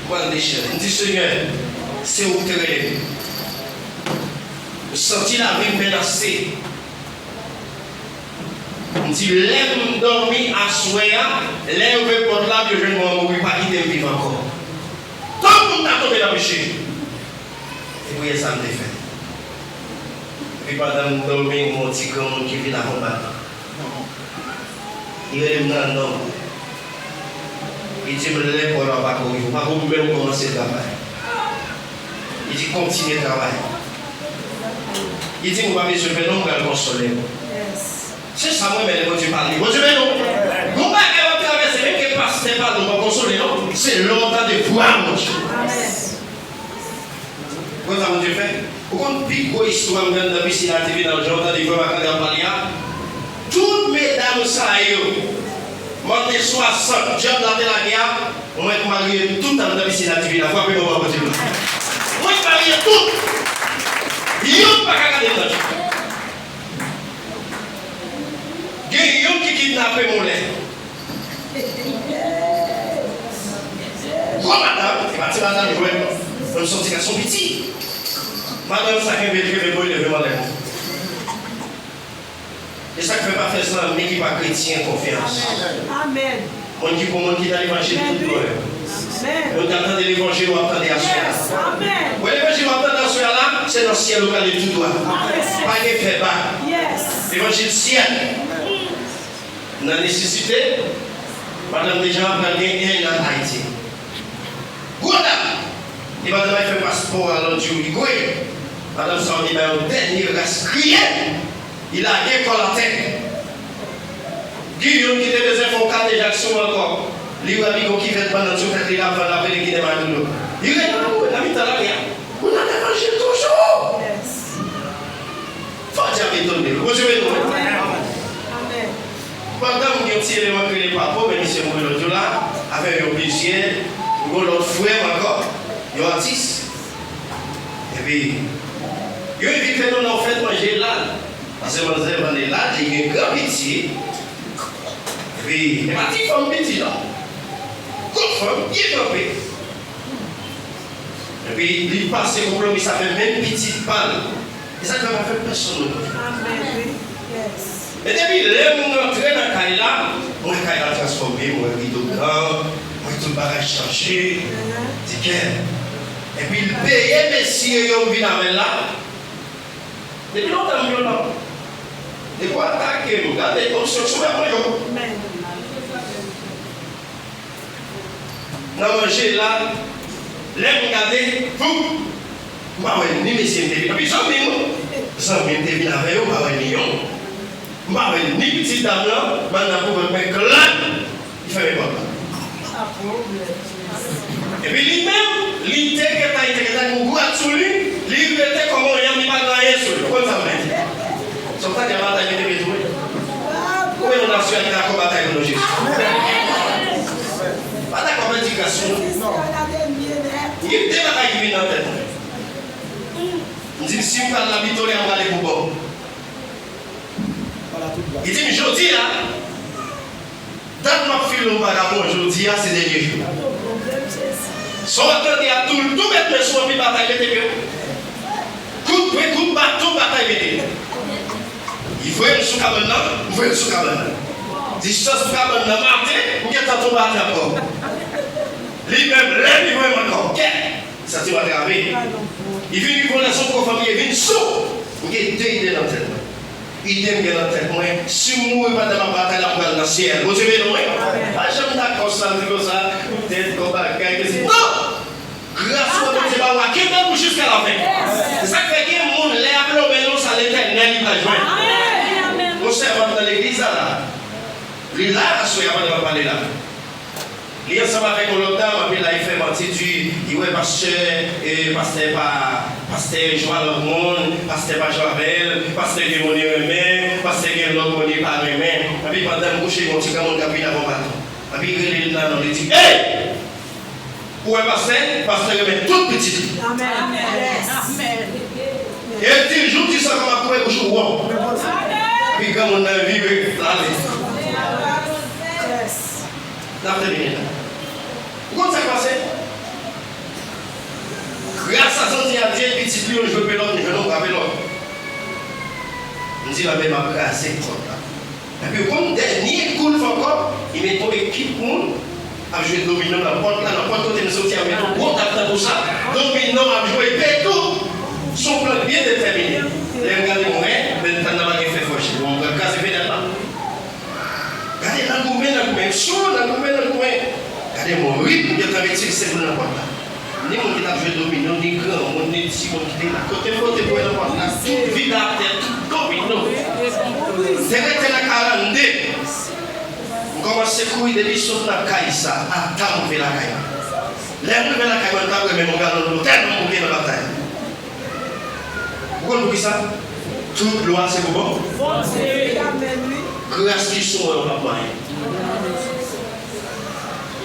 Mwen dechire. M di, Senyè, se ou ki te rele m. M santi lavi m menase. M di, lè m dòmi aswè a, lè yo ouvè pòt la, yo jwenn mwen mouri, pa kite m viv ankò. Tankou m ta tonbe nan peche. Se priyè sa m te fè. Epi pandan m dòmi, yon ti granmoun ki vin akonpanye m. Li rele m nan non. Li di m, lè kò la pa ko rive, ou pa ko menm kòmanse travay. Li di, kontinye travay. Li di m, ou pa bezwen pè non, m pral konsole w. Se sa mwen renmen lè Bondye pale. Bondye beni w. Gon bagay w ap travèse, menm ke pastè pale, ou pa konsole non. Se lè w tande vwa Bondye. Ou konn sa Bondye fè? Ou konn pi gwo istwa m gen anndan pisin a, te vin nan jan w tande frè Marc-André ap pale a? Tout medam sa yo, mande swasant, djab la te lage a, mwen k marye tout anndan pisin a, te vin a frape mwen pa Bondye. Mwen k marye tout. Youn pa ka gade m nan je. Gen youn ki kidnape m yon lè. Gwo madanm, e pa ti madanm jwèt non. Menm se yon ti gason piti. Madanm sa kenbe l, kenbe l, voye leve m anlè. E sa k fè pa fè zanmi ki pa kretyen konfyans. Amèn. Moun ki bon, moun ki nan levanjil tout bon yo. Moun k ap tande levanjil, w ap tande aswè a. Wè levanjil w ap tande aswè a la, se nan syèl ou prale tou dwat. Pa gen fè ba. Levanjil syèl. Nan nesesite, madanm Dejan pral gen en an Ayiti. Gwo dam! E madanm ay fè paspò a lòt jou, li gwe. Madanm sa yo te bay yon dènye ras kriye. Li lage kò l atè. Gen youn ki te bezwen fè yon katejak sou mwen ankò. Li wè li gon kivèt bannann sou tèt li, l ap vann, l ap rele Ginen Madoudou. Li rele m nan mitan lari a. Ou nan levanjil toujou? Fò dyab etone. Bondye beni w. Pandan m gen yon ti eleman k rele Papo, men misye mouri lòt jou la, avèk yon plizyè, yon lòt frè m ankò, yon atis. Epi, yo envite nou nan yon fèt manje la. Paske manzè vann e la, li gen gran piti. Epi, e pa ti fanm piti non. Gwo fanm, byen kanpe. Epi, li pase konpwomi sa fè menm pitit pa l. E sa k fè pa fè pèsonn nou konfyans. Amèn, wi. Yes. Men depi lè m rantre nan kay la, m wè kay la transfòme, m wè rido blan, m wè tout bagay chanje. Di kè. Epi l peye mesye yo m vin avè l la. Depi lontan m vyolan. Depi w atake m, gade, opsyon sou mwen yo. Nan manje la, lè m gade, voup, m pa wè ni mesye m te vin. Epi zanmi m, zanmi m te vin avè yo, m pa wè ni yon. M pa wè ni pitit dam lan, bann nan kouvè mwen klak, li fèmen pòt la. Epi li menm, li te gentan, li te gentan gon gwo rad sou li, li rete kòm yon yanm, li pa gen anyen sou li. Ou konn sa m vle di? Sa w ta gen batay mete pye tou wi. Konbyen moun nan syèl ki dakò batay pou non Jezi? Pa dakò pèdi gras nou. Gen de bagay ki vin nan tèt mwen. M di m si m pral nan pito li, m prale pou bon. Li di m jodi a, dat m ap file yon vagabon, jodi a se dènye jou. Sa w ap tande a tou, tou mèt men sou anpil batay mete pye. Kout pwen, kout baton, batay mete. Li voye m sou kabann nan, m voye l sou kabann nan. Distans pou kabann nan, maten, m gentan tonbe atè ankò. Li menm, lè li voye m ankò, kè, santi m antrave. Li vin rive yon lè se yon gwo fanmi, li vin sou. M gen de ide nan tèt mwen. Ide m gen nan tèt mwen, si m mouri pandan m ap batay la, m pral nan syèl. Bondye beni w, wi. Pa janm dakò sa, m di konsa, poutèt gon bagay ke si. Non! Gras wè Bondye ba w a kenbe pou jiska lafen. Se sa k fè gen moun lè y ap lonmen non sa Letènèl li pral jwenn. Yon sè m ap nan legliz la la. Li la aswè a pandan m ap pale la. Li ansanm avèk yon lòt dam, epi la li fè manti, di, li wè pastè, e, pastè pa, pastè jwe lòt moun, pastè pa jwe avè l, pastè gen moun li renmen, pastè gen lòt moun li pa renmen. Epi pandan m kouche, gen yon ti granmoun k ap vin avè yon baton. Epi li rele l nan non, li di, "Ey! Ou wè pastè? Pastè renmen tout pitit li." Amèn. Amèn. Amèn. E l di l, "Jou w di sa, kòman ap koule bouch ou wè w." Epi granmoun nan vire, l ale. N ap tèmine la. Ou konn sa k pase? Gras a zanmi a Dye, pitit li yo jwe pelòt, m jwenn yon gwo pelòt. M di, "Lanmè m ap kraze kòt la." Epi ou konn dènye kou l fè ankò, li met yon ekip moun ap jwe domino nan pòt la, nan pòt kote m soti a, met yon gwo tab tankou sa, domino ap jwe, epi tou, se yon plan byen detèmine. Lè m gade, m wè, men tan nan pa gen fè fòche. Bon, m pral kraze fenèt la. Gade, nan goumen, nan goumen, sou, nan goumen, nan goumen. Gade, m ri, m gentan retire senk moun nan pòt la. Ni moun ki t ap jwe domino, ni granmoun, ni timoun ki te la. Kote m pote pou nan pòt la, tout vide atè, tout domino. Te rete nan karannde. M kòmanse kouri depi sot nan kay sa, ata m rive lakay mwen. Lè m rive lakay mwen, m t ap renmen yon galon dlo, tèlman m bouke nan batay. Ou konn poukisa? Tout glwa se pou bon. Bondye. Gras ki sou mwen, yo p ap manyen.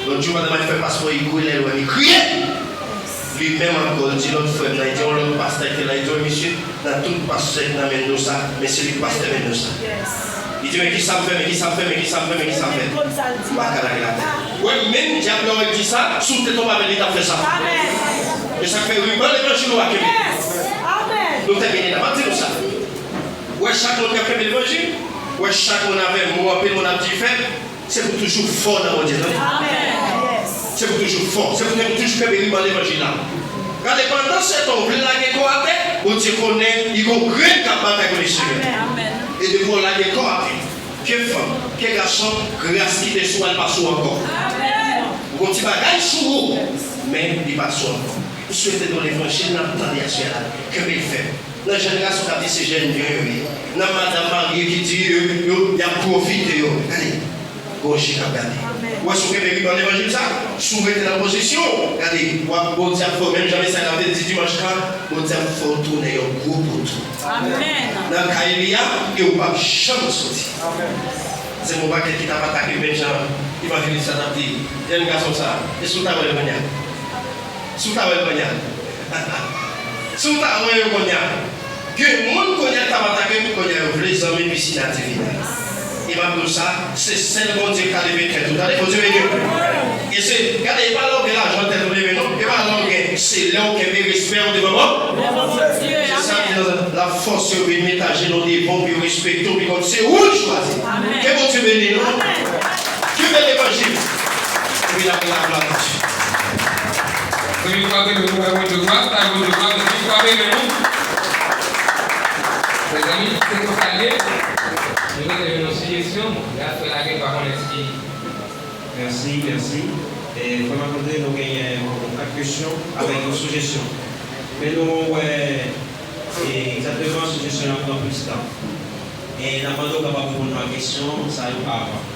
Lòt jou, pandan m al fè paspò, li kouri, lè l wè m, li kriye. Li menm ankò, l di lòt frè m nan, li di yon lòt pastè ki te la, li di, "Wi, mesye, nan tout pastè k nan Mendoza, men se li k pastè Mendoza." Li di, "Men kisa m fè, men kisa m fè, men kisa m fè, men kisa m fè?" M pa ka lage l atè. Ou wè, menm dyab la w ap di sa, si w te tonbe avè l, li t ap fè sa. E sa k fè riban levanjil ou a kenbe. Nou tèmine la, m ap di nou sa. Ou wè chak moun k ap kenbe levanjil, ou wè chak moun avè mo, anpil moun ap di fè, se pou toujou fò nan Bondye, tande. Se pou toujou fò, se pou toujou kenbe riban levanjil la. Gade, pandan se tan w vle lage kò w atè, Bondye konnen li gon grenn k ap batay pou li sove. E depi w lage kò w atè, ke fanm, ke gason, gras kite sou w, l pa sou w ankò. Ou gon ti bagay sou ou, men li pa sou w ankò. M swete nou levanjil n ap tande aswè a la, kenbe l fèm. Nan jèn gason k ap di se jèn yo yo ye. Nan madanm marye ki di yo, yo, y ap pwofite yo. Gade, gon je k ap gade. Ou wè, si w kenbe riban levanjil sa, si w rete nan pozisyon w, gade, w ap, Bondye ap fè w, menm jan Mesaya te di dimanch lan, Bondye ap fè w tounen yon gwo poto. Nan kay li a, e ou p ap janm soti. Se yon pakèt ki t ap atake m, menm jan evanjelis sa t ap di, jèn gason sa, e si w ta wè l kounye a? Si w ta wè l kounye a? Si w ta wè yo kounye a? Gen moun kounye a k t ap atake m, kounye a yo vle zanmi, pisin a divin. E m ap di w sa, se sèl Bondye k ka leve tèt ou. Tande, Bondye beni w. E se, gade, e pa lè w gen lajan tèt ou leve, non. E pa lè w gen, se lè w kenbe respè w devan Bondye. Se sa ki di, l ap fòse yo vin met ajenou devan w pou yo respekte w, bikòz se ou l chwazi. Ke Bondye beni nou. Kenbe levanjil. Epi n ap gen laglwa nan Dye. Premye fwa ke nou wè Bondye gras, ta Bondye gras, premye fwa ke nou. Mezanmi, se konsa l ye. Nou mete yon sijesyon, y ap fè lagè, pa konnen si. Mèsi, mèsi. E, frè Marc André, nou genyen yon kat kesyon avèk yon sijesyon. Men nou wè, e, egzakteman sijesyon an pran plis tan. E n ap mande w kapab reponn nou a kesyon sa yo avan.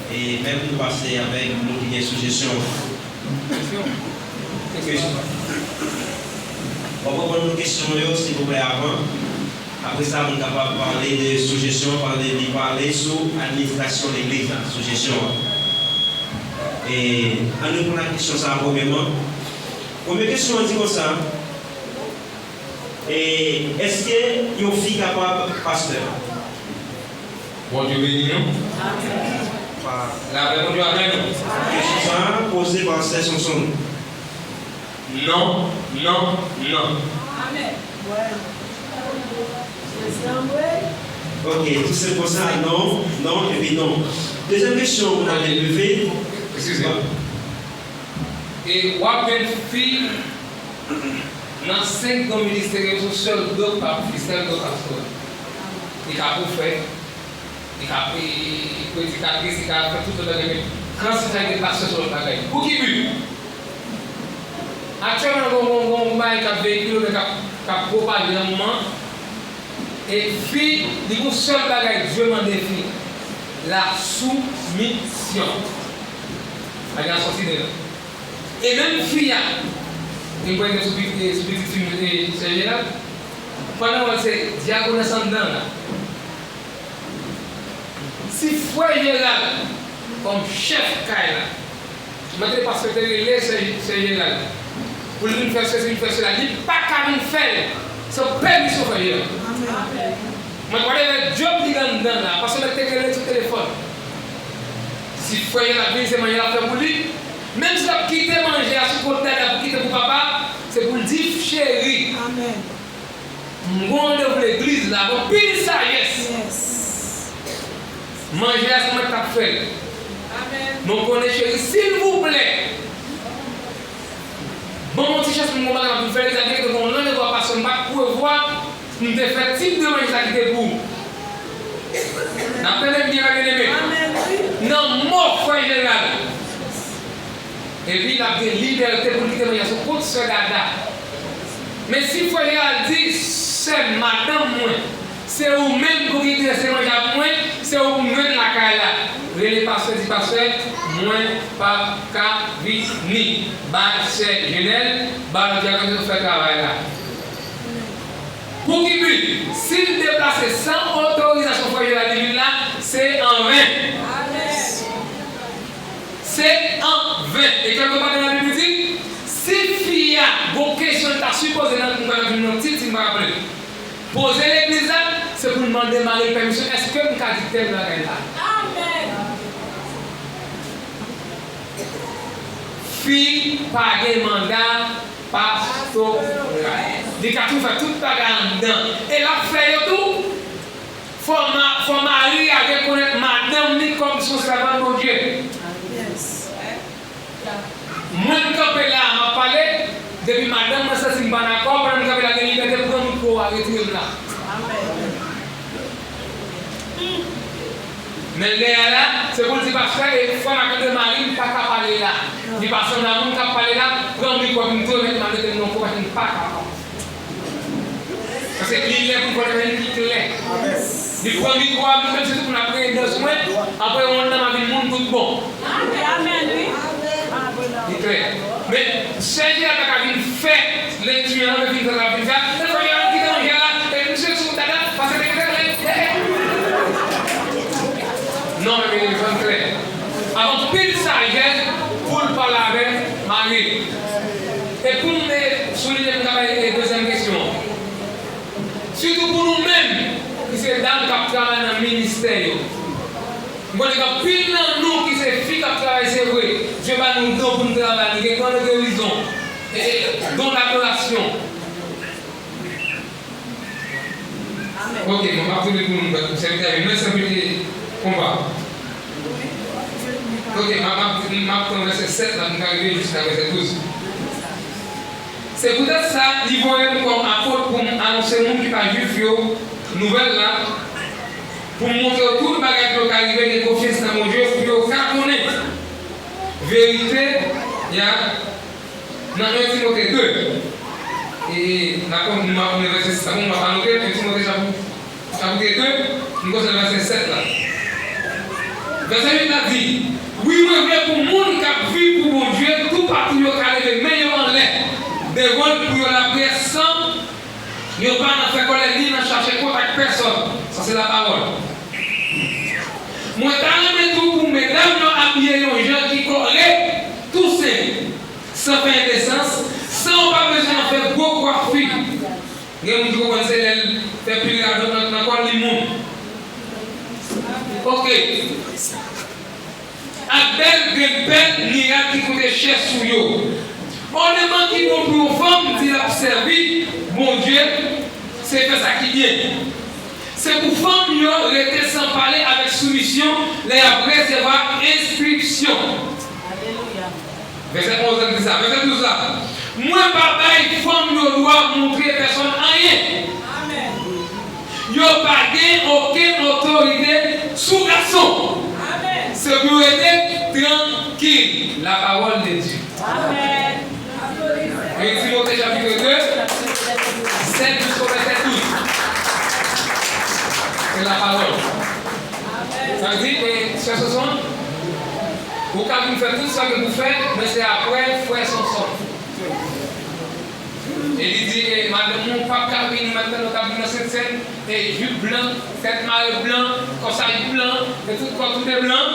E menm nou pase avèk moun ki gen sijesyon. Kesyon. W ap reponn nou kesyon yo, silvouplè, avan. Apre sa, moun kapab pale de sijesyon, pale, li pale sou administrasyon legliz la, sijesyon an. E ann reponn ak kesyon sa a premyèman. Premye kesyon an di konsa, e, èske yon fi kapab pastè? Bondye beni nou. Lapè Bondye avè nou. Kesyon sa a poze pa Sè Sonson. Non, non, non. Ok, tou senp konsa, non, non, epi non. Dezyèm kesyon, moun nan te leve. Eskize. E w ap jwenn fi nan senk don ministeryèl, se yon sèl don k ap, sèl don pastoral. Li ka pwofèt, li ka, e, e, e, predikatris, li ka fè tout lòt bagay, men gran sèvis la gen pastè se lòt bagay. Pou ki bi? Aktyèlman, gon, gon, gon, gon bagay k ap veyikile oubyen k ap, k ap pwopaje nan moman an. E fi, li gon sèl bagay Dye mande fi, la soumisyon. Bagay la sòti de la. E menm fi a, li kwè ke sou pi-, e, sou pitit fi m, e, Sè Jeral, pandan w wè se dyakonès anndan la. Si frè Jeral, kòm chèf kay la, mwen te pastè te rele Sè, Sè Jeral, pou l vin fè sesi, vin fè sela, li pa ka vin fè l san pèmisyon frè Jeral. Mwen pa te wè djòb li anndan la, pastè te rele sou telefòn. Si frè Jeral vin, se manje l ap fè pou li. Menm si l ap kite manje a sou kont dada pou kite pou papa, se pou l di, cheri, m gon randevou legliz la, gon pil sajès. Manje a se mwen k t ap fè l. Men w konnen cheri, silvouplè, ban m yon ti chans pou m gon bagay m ap vin fè legliz la, byenke te gon randevou a pastè m pa t prevwa pou m te fè tip de manje sa ki te pou ou. N ap tande m byen, mwen byeneme. Nan mò frè Jeral. Epi l ap gen libète pou l kite manje a sou kont sè Dada. Men si frè Jeral di, sè madanm mwen, se ou menm pou kite se manje a pou mwen, se ou pou m jwenn lakay la. Rele pastè, di pastè, mwen p ap ka vini. Bay sè Jenèl, bay lòt dyakonès yo fè travay la. Pou ki bi? Si l deplase san otorizasyon frè Jeral li vin la, se anven. Se anven. E kèlke pa nan Labib li di, si fi a gon kesyon l ta sipoze nan, mwen pa vin nan tit, si m pa raple, poze legliz la, se pou l mande mari l pèmisyon, èske m ka di tèl bagay la? Fi pa gen manda pastoral. Li ka tou fè tout bagay anndan. E l ap fè yo tou. Fò ma-, fò mari a rekonèt madanm li kòm se yon sèvant Bondye. Mwen m kanpe la, m ap pale, depi madanm mwen santi m pa dakò, pandan m kanpe la, gen libète pran mikwo a, retire m la. Men lè a la, se pou l di pastè, e fwa m ap tande mari m pa ka pale la. Li pa sanble a moun k ap pale la, pran mikwo pou m tou, mèt m al mete m nan kou, paske m pa kapab. Paske li lè pou l pale, men li klè. Li pran mikwo a, menm si tout moun ap reyè dans mwen, apre yon nan m a vin moun tout bon. Li klè. Men sè Jeral pa ka vin fè lekti an, men vin fè sa vin fè. E fò yo al kite manje a la, e misye sou dada, pase te kite ale. Non, men li fè klè. Ak anpil sajès pou l pale avèk mari. E pou m souliye, m ka bay dezyèm kesyon an. Sitou pou nou menm ki se dam k ap travay nan ministè yo. M konnen gen anpil nan nou ki se fi k ap travay, se vre. Dye ba nou don pou n travay, nou gen gran rezon. E, e, don ladorasyon. Ok, bon, m ap tounen pou nou, sèvitè, mèsi anpil, e, konpa. Ok, m ap, m ap, m ap pran vèsè sèt la, pou m ka rive jiska vèsè douz. Se poutèt sa, li voye m kòm apot pou m anonse moun ki pa Jwif yo nouvèl la, pou m montre yo tout bagay pou yo ka rive gen konfyans nan Bondye, pou yo ka konnen verite a nan en Timote de. E, n ap konn, m ap, m ap vèsè sis la, bon, m ap anote, en Timote chapit Chapit de, nou kontinye vèsè sèt la. Vèsè uit la di, wi, mwen vle pou moun k ap viv pou Bondye toupatou yo ka leve men yo anlè devan l pou yo lapriyè san yo pa nan fè kòlè ni nan chache kont ak pèsòn. Sa se lapawòl. Mwen ta renmen tou pou medam yo abiye yon jan ki kòrèk, tou senp, san fè endesans, san w pa bezwen nan fè gwo kwafi. Gen moun ki konprann se lè l fè pil radòt nan, nan kò l, li moun. Ok. Ak bèl grenn pèl ni rad ki koute chè sou yo. Ònèman ki bon pou yon fanm di l ap sèvi Bondye, se fè sa ki byen. Se pou fanm yo rete san pale avèk soumisyon lè y ap resevwa enstriksyon. Vèsè onz la di sa. Vèsè douz la. Mwen pa bay fanm yo dwa montre pèsonn anyen. Yo Yo pa gen okenn otorite sou gason. Se pou yo rete trankil. La parole de Dieu. E Timote chapit de, sèt jiska vèsè douz. Se la parole. Sa vle di, e, sè Sonson, ou ka vin fè tout sa ke pou fè, men se apre frè Sonson. E li di, e, madanm ou p ap ka vin, madanm ou k ap vin nan Sentsèn, e, jip blan, tèt mare blan, kòsaj blan, e tout kò tou de blan.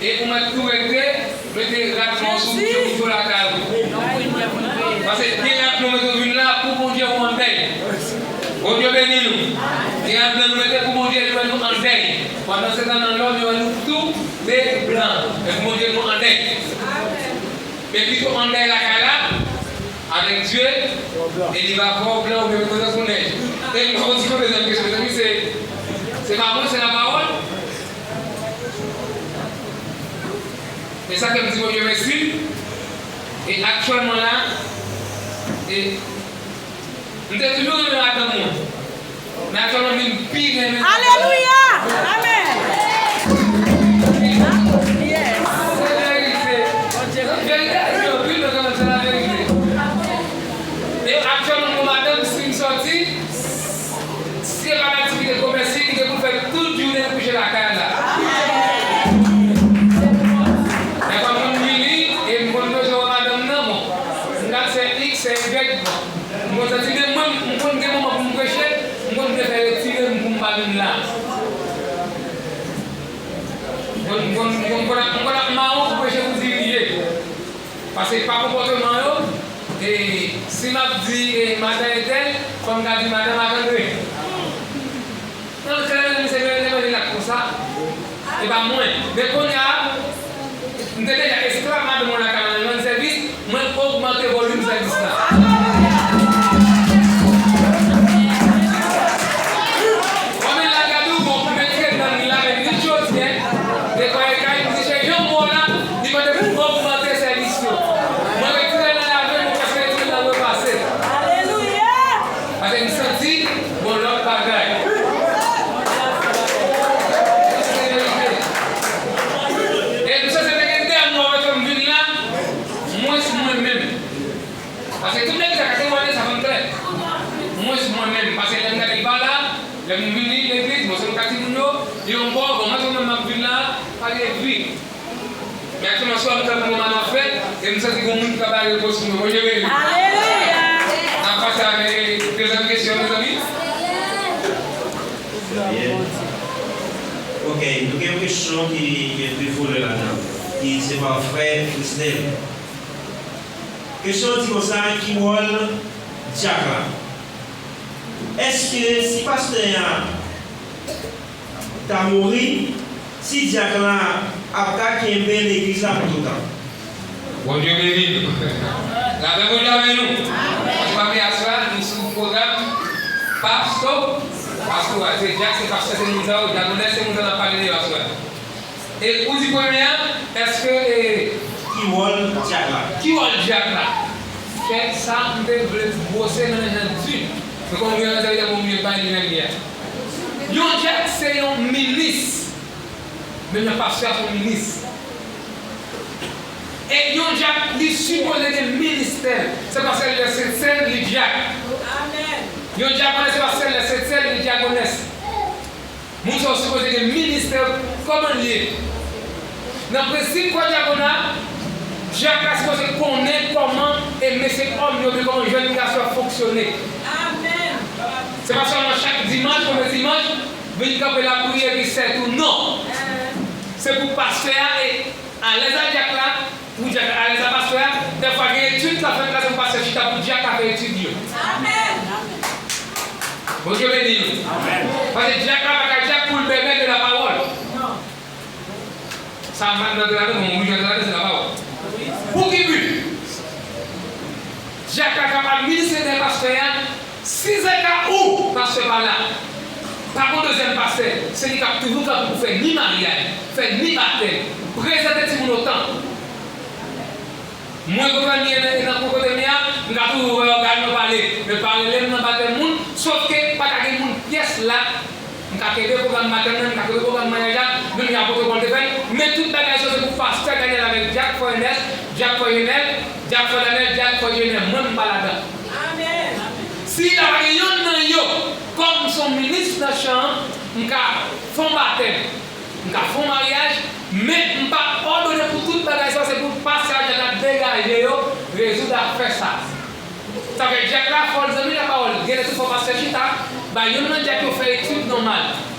E ou mèt tou rete, mete rad blan sou, sou, sou lakay ou. Paske gen rad nou mete vin la pou Bondye ou an dèy. Bondye beni nou. Gen rad blan nou mete pou Bondye nou an dèy. Pandan se tan nan lòd, yo wè nou tou de blan. Men pou Bondye nou an dèy. Men pito an dèy lakay la, avèk Dye, e li va fè w blan oubyen pito tankou nèj. E m pa konn si nou bezwen kesyon, mezanmi, se, se pa mwen, se lapawòl. E sa fè m di Bondye mèsi. E aktyèlman la, e m te toujou renmen madanm mwen. Men aktyèlman m vin pi renmen. Alelouya! Amèn! Yes! Se verite. Verite, se anpil, men kanmenm, se laverite. E aktyèlman, mwen, madanm, si m sòti, si e pa nan aktivite komèsyal, li gen pou l fè tout jounen l kouche lakay la. Dèfwa m konn vini, e m konn bezwen wè madanm nan, bon. M ka fè X, fè Y, bon. M konn santi, men mwen, m konn gen moman pou m preche, m konn vle fè retire m pou m pa vin la. M konn, m konn, m konn, m konn ap, m konn ap mawon pou preche pou dirije. Paske pa konpòteman yo, e, si m ap di, e, madan entèl, fò m ka di madan Marc André. Nan klè, mwen se mwen, mwen, mwen, konsa. E pa mwen. Men kounye a, m te deja esklav madanm mwen lakay mwen, rann sèvis, mwen ogmante volim sèvis la. Kòm la gade w, bon, mwen te nan la, men li jodi, dekwa e kay, m di, se yon mò la, li mande pou m ogmante sèvis yo. Mwen retire nan lave, mwen prèske retire nan repase. Alelouya! Paske m santi gon lòt bagay. E m santi te gen de mwa apre ke m vin la, mwens mwen menm. Paske tout legliz la ka temwanye sa, fò n klè. Mwens mwen menm. Paske lè m gade l pa la, lè m vini legliz, mwen se yon ka timoun yo, li yon bò, bon, mwen se mwen m ap vin la, pa gen vi. Men aktyèlman, swa m kanpe, mwen m al nan fèt, e m santi gon moun ki ka bay repons pou mwen. Bondye beni nou. Alelouya! N ap pase avèk dezyèm kesyon, mezanmi. Byen. Ok, nou gen yon kesyon ki gen de volè ladan, ki se pa frè Frisnel. Kesyon an di konsa, ki wòl dyak la? Èske si pastè a ta mouri, si dyak la ap ka kenbe legliz la pou toutan? Bondye beni nou. Lapè Bondye avè nou. Antoukapè aswè a, nou sou pwogram pasto, pastoral. Se dyak, se pastè, se moun sa yo, dyakonès, se moun sa yo n ap pale de yo aswè a. E ou di premye a, èske, e, ki wòl dyak la? Ki wòl dyak la? Kèk sa m te vle bwose nan men jan di. Men kòm nou gen nan tèritwa moun vye bay li menm li a. Yon dyak se yon minis. Menm jan pastè a se yon minis. E yon dyak, li sipoze gen ministè. Se pa sèl lè Sentsèn, li dyak. Amèn. Yon dyak, se pa sèl lè Sentsèn, li dyakonès. Moun sa yo sipoze gen ministè kòman l ye. Nan prensip kò dyakona, dyak la sipoze konnen kòman e mesye òm yo, oubyen kòman jèn gason ap fonksyone. Amèn. Se pa sèlman chak dimanch, premye dimanch, vin kanpe lapriyè epi sètou, non. Se pou pastè a e alèz a dyak la, pou dyak la alèz a pastè a. Dèfwa gen etid k ap fèt la, se pou pastè chita pou dyak la fè etid yo. Amèn. Bondye beni nou. Amèn. Paske dyak la pa ka dyak pou l bèbè de lapawòl. Sa m pa t antre ladan, men m oblije antre ladan, se lapawòl. Pou ki bi? Dyak la k ap administre dèyè pastè a, si se ka ou, pastè pa la, pa gon dezyèm pastè, se li k ap toujou kanpe pou fè ni maryaj, fè ni batèm, prezante timoun o tanp. Mwen, kote m ye, nan, nan kote m ye a, m ka toujou wè ògàn yo pale, men pa rele m nan batèm moun, sòf ke pa ta pwogram batèm nan, m ka kote pwogram maryaj la, menm jan apot Pòl te fè l. Men tout bagay sa se pou pastè Daniel avèk dyak, frè Ernest, dyak, frè Jonel, dyak, frè Daniel, dyak, frè Jonel. Mwen, m pa ladan. Si ta pa gen yonn nan yo, kòm m se yon minis nan chan an, m ka fè yon batèm, m ka fè yon maryaj, men m pa òdone pou tout bagay sa, se pou pastè a ta degaje yo, rezoud afè sa. Sa fè dyak la, fò l zanmi lapawòl. Genlè tou fò pastè chita, bay yonn nan dyak yo fè etid nòmal.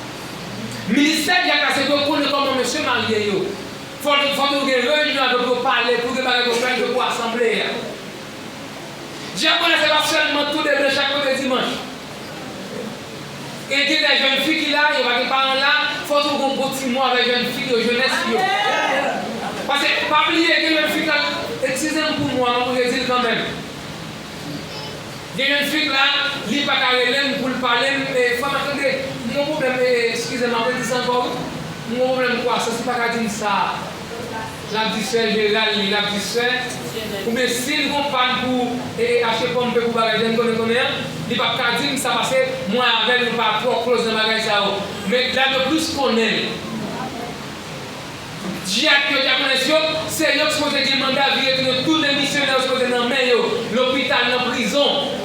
Ministè dyak la, se pou yo konnen kòman mesye marye yo. Fò, fò toujou gen reyinyon avèk yo, pale, pou gen bagay pou planifiye pou asanble a. Dyakonès se pa sèlman tou de blan chak premye dimanch. E gen de jèn fi ki la, yo pa gen paran la, fò toujou gon bon ti mo avèk jèn fi yo, jenès yo. Paske pa bliye, gen jèn fi k ap, eskize m pou mo a, mwen pou di l kanmenm. Gen jèn fi k la, li pa ka rele m pou l pale m, e, frè m, tande, m gon pwoblèm, e, eskize m, m ap redi sa ankò, wi. M gon pwoblèm kwasans, li pa ka di m sa. L ap di sè Jeral li, l ap di sè. Oubyen si l gon pàn pou, e, e, achte pòmpe pou bagay, jan n konnen konnen an, li p ap ka di m sa paske mwen avè l, nou pa twò close nan bagay sa yo. Men dam yo plis konnen l. Dyak yo, dyakonès yo, se yo ki sipoze gen manda vire tounen, tounen misyonè yo sipoze nan men yo, lopital, nan prizon.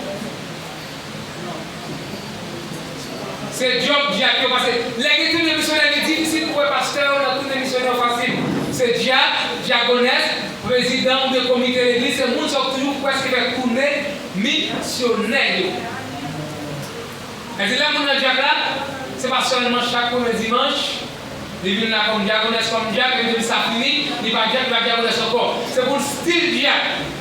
Se djòb dyak yo, paske lè gen tounen misyonè, li difisil pou wè pastè yo nan tounen misyonè fasil. Se dyak, dyakonès, prezidan oubyen komite legliz, se moun sa yo ki toujou prèske fè tounen misyonè yo. Èske lè moun nan dyak la, se pa sèlman chak premye dimanch, li vin la kòm dyakonès, kòm dyak, epi depi sa fini, li pa dyak, li pa dyakonès ankò. Se pou l still dyak.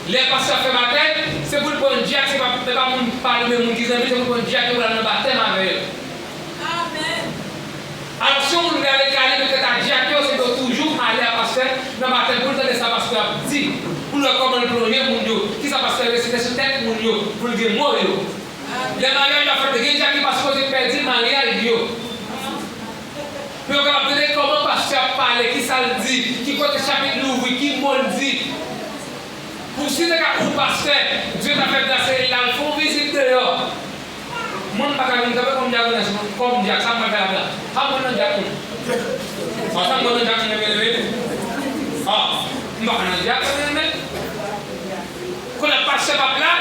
Lè pastè ap fè batèm, se pou l pran dyak, se pa, se pa moun pa li, men moun ki zanmi, se pou l pran dyak yo pou l al nan batèm avè yo. Alò, si yon moun vle ale kale nan tèt a dyak yo, se pou yo toujou ale a pastè nan batèm pou l tande sa pastè ap di, pou l wè kòman l plonje moun yo, kisa pastè resite sou tèt moun yo, pou l gen mo yo. Lè maryaj yo ap fèt, gen dyak ki pa sipoze pèdi maryaj yo. Pou yo kapab tande kòman pastè ap pale, kisa l di, ki kote chapit li ouvri, ki mo l di. Pou si te ka ou pastè, Dye ta fè gras e l al fè yon vizit deyò. Mwen, m pa ka vin kanpe kòm dyakonès, kòm dyak, sa m pral fè la blan. A, mwen nan dyak, mwen. A, sa m nan dyak, mwen, mwen, mwen. A, m pa ka nan dyak, mwen, mwen. Kounye a pastè p ap la,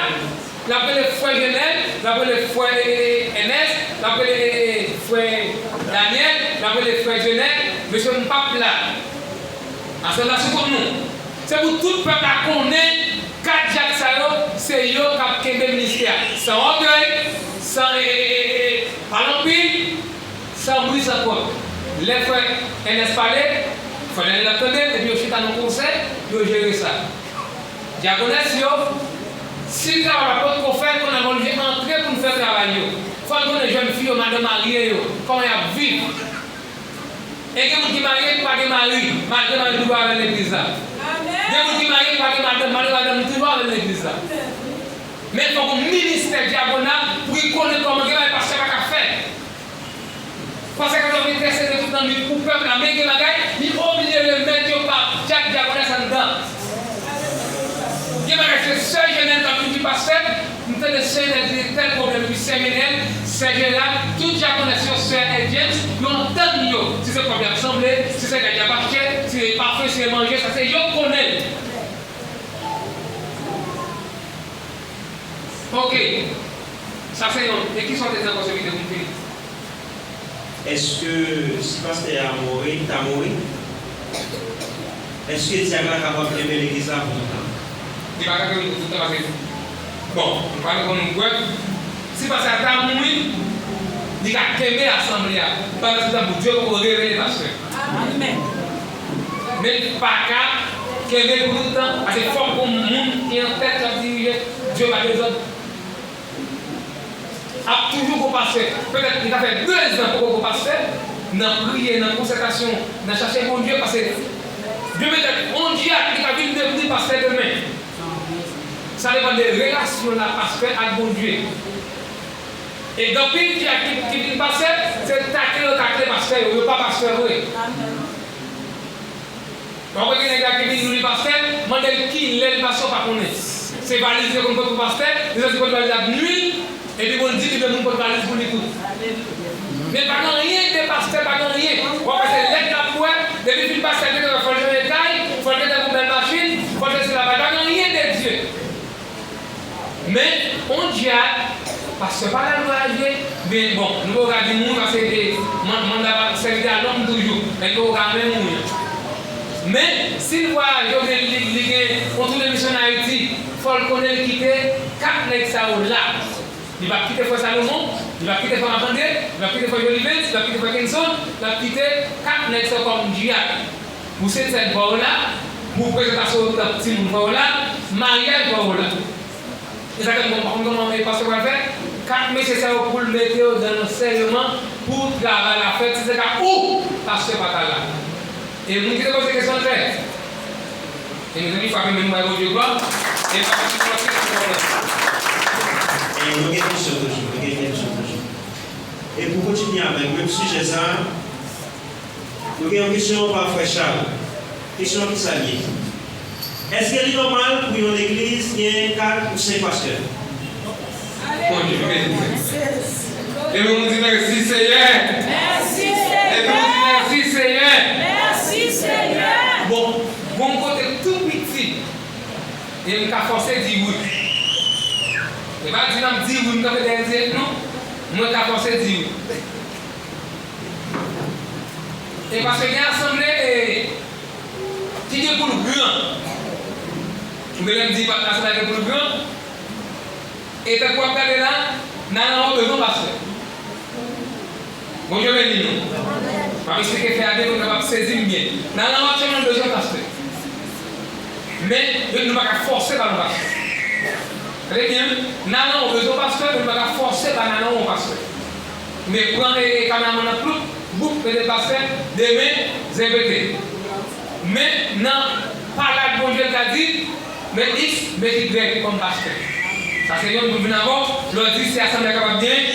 l ap rele frè Jenèl, l ap rele frè, e, e, Ènès, l ap rele, e, e, frè Danyèl, l ap rele frè Jenèl, mesye m p ap la. Aswè la sou kont nou. Se pou tout pèp la konnen kat dyak sa yo, se yo k ap kenbe ministè a. San ògèy, san, e, e, e, e, pale anpil, san bri, san kont. Lè frè Ènès pale, frè Danyèl ap tande l, epi yo chita nan konsèy, yo jere sa. Dyakonès yo, si travay la potko fèt, kounye a fò n vin antre pou n fè travay yo. Fò n konnen jèn fi yo, madanm marye yo, kòman y ap viv. E gen moun ki marye, ki pa gen mari, malgre mari li pa avè l legliz la. Gen moun ki marye, ki pa gen madanm, malgre madanm li toujou avè l legliz la. Men fòk yon ministè dyakona pou ki konnen kòman gen bagay pastè pa ka fè. Pastè ka ap entèsede tout lannwit pou pèp la, men gen bagay, li oblije remèt yo pa dyak, dyakonès anndan. Gen bagay se sè Jenèl k ap vin di pastè, m tande sè Jenèl di tèl pwoblèm, epi sè Jenèl, sè Jeral, tout dyakonès yo, sè James, yo antann yo. Si se kòb y ap sanble, si se gad y ap achte, si se pafen, si se manje, sa se yo k konnen l. Oke. Sa se yon. E kisa w te di ankò, se ki te pou m fini? Èske si pastè a mouri, ta mouri, èske dyak la kapab kenbe legliz la pou toutan? Li pa ka kenbe l pou toutan paske, bon, m pa konn nou kwè. Si pastè a ta mouri, li ka kenbe asanble a pandan se tan Bondye poko revele pastè. Amèn. Men li pa ka kenbe l pou toutan, paske fòk gon moun ki an tèt k ap dirije. Dye pa dezòd. Ap toujou gon pastè. Petèt li ka fè dezan poko gon pastè, nan priye, nan konsètasyon, nan chache Bondye, paske Dye petèt on dyak li ka vin devni pastè demen. Sa depann de relasyon la pastè ak Bondye. E gen anpil dyak ki, ki vin pastè, se takle yo takle pastè yo, yo pa pastè vre. W ap wè gen nèg la ki vin nou li pastè, mande l kilè li pastè, w pa konnen. Se valiz li te konn pote pou pastè, li soti pote valiz la ap nwi l, epi bon, l di li vle moun pote valiz pou li tou. Men pa gen anyen de pastè, pa gen anyen. W ap wè se lèt l ap wè, depi fin pastè gentan wè fò l chanje kay, fò l gentan gen yon bèl machin, fò l fè sila, pa gen anyen de Dye. Men, on djak, pastè pa lalwa a vye, men bon, nou poko ka di moun, paske e, manda sèvitè a lòm toujou, men nou poko ka menm moun. Men, si l vwayaje oubyen li, li gen yon toune misyon ann Ayiti, fò l konnen l kite kat nèg sa yo la. Li p ap kite frè Salomon, li p ap kite frè Macandé, li p ap kite frè Jolivens, li p ap kite frè Kenson, l ap kite kat nèg sa yo kòm djak. Pou sensèn pa w la, pou prezantasyon timoun pa w la, maryaj pa w la. E sa k fè m pa konn kòman pastè pral fè. Kat mesye sa yo pou l mete yo nan ansèyman pou travay la fèt, si se ka ou, pastè pa ta la. E moun ki te poze kesyon an klè. E mezanmi, frape men nou bay Bondye glwa. E pa kesyon an klè, se konprann. E nou gen kesyon toujou, nou gen kesyon toujou. E pou kontinye avèk menm sijè sa a, nou gen yon kesyon pa frè Charles. Kesyon an ki sa l ye? Èske li nòmal pou yon legliz gen kat ou senk pastè? Bondye beni. Epi nou di mèsi Senyè. Epi nou di mèsi Senyè. Bon, bon kote tou piti. E m ka fòse di wi. E pa di n ap di wi, m kanpe dèyè di non. Mwen ka fòse di wi. E paske gen asanble e, ki gen pou l gran. Oubyen lè m di pa asanble gen pou l gran. E tankou w ap gade la, Nanan w bezwen pastè. Bondye beni nou. M ap eksplike fè a byen pou n kapab sezi m byen. Nanan w aktyèlman bezwen pastè. Men, nou pa ka fòse ba l yon pastè. Tande byen, Nanan w bezwen pastè, men nou pa ka fòse ba Nanan w yon pastè. Men pran e, e kameramann nan, ploup, boup, mete l pastè, demen, zen pete. Men nan palad Bondye l ka di, men X, met Y kòm pastè. Sa se yonn pou vin avè w, lè w di si asanble a kapab gen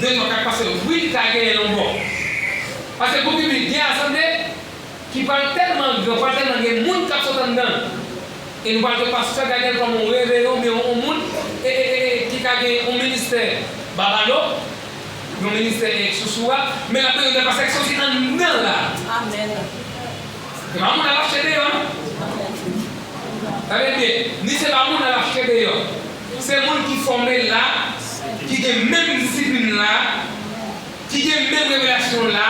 de, twa, kat pastè, wi, li ka genyen yon bò. Paske pou Bib li, gen asanble, ki pral tèlman gran, pral tèlman gen moun k ap sot anndan l. E nou pral jwenn pastè ka gen kòm yon reveran oubyen yon moun e, e, e, e, ki ka gen yon ministè babalo, yon ministè e, sousou a, men l ap bezwen de pastè ki soti anndan la. Amèn. Se pa moun al achte deyò, non. Tande byen, ni se pa moun al achte deyò. Se moun ki fòme la, ki gen menm disiplin la, ki gen menm revelasyon la,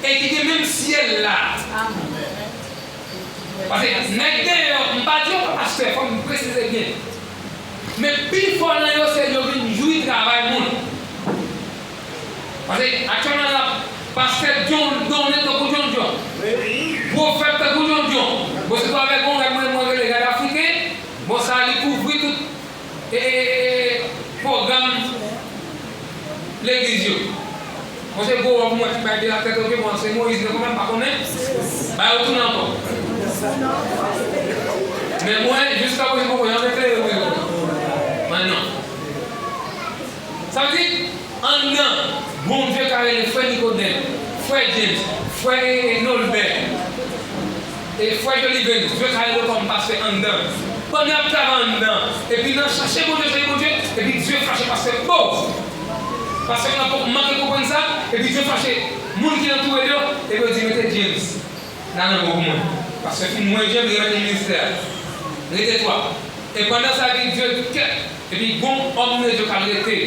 e ki gen menm syèl la. Paske nèg deyò, m pa di yo pa pastè, fò m presize byen. Men pifò nan yo se yo vin jwi travay moun. Paske aktyèlman la, pastè John donnen tankou John John. Pwofèt tankou John John. Bon, se tou avèk yon rèd mwen, mwen rele rèd afriken. Bon, sa li kouvri tout e, e, e, e, pwogram legliz yo. Bon, se gwo wòb mwen ki bay de la tèt, oke, bon, se Moyiz, men kanmenm, pa konnen. Ba yo tounen ankò. Men mwen, jiska prezan, poko janm eklere pou yo. Men non. Sa vle di, anndan, Bondye ka rele frè Nikodèm, frè James, frè Nolbè, e frè Joliven, Dye ka rele yo kòm pastè anndan. Pandan y ap travay anndan, epi nan chache Bondye, chache Bondye, epi Dye fache pastè, bo! Pastè yo nan poko manke konprann sa, epi Dye fache moun ki antoure yo, epi yo di, mete James. Nan men bon pou mwen. Pastè fin mwen James, li remèt li ministè a. Rete twa. E pandan sa, epi Dye kèt, epi gon òm de Dye k al rete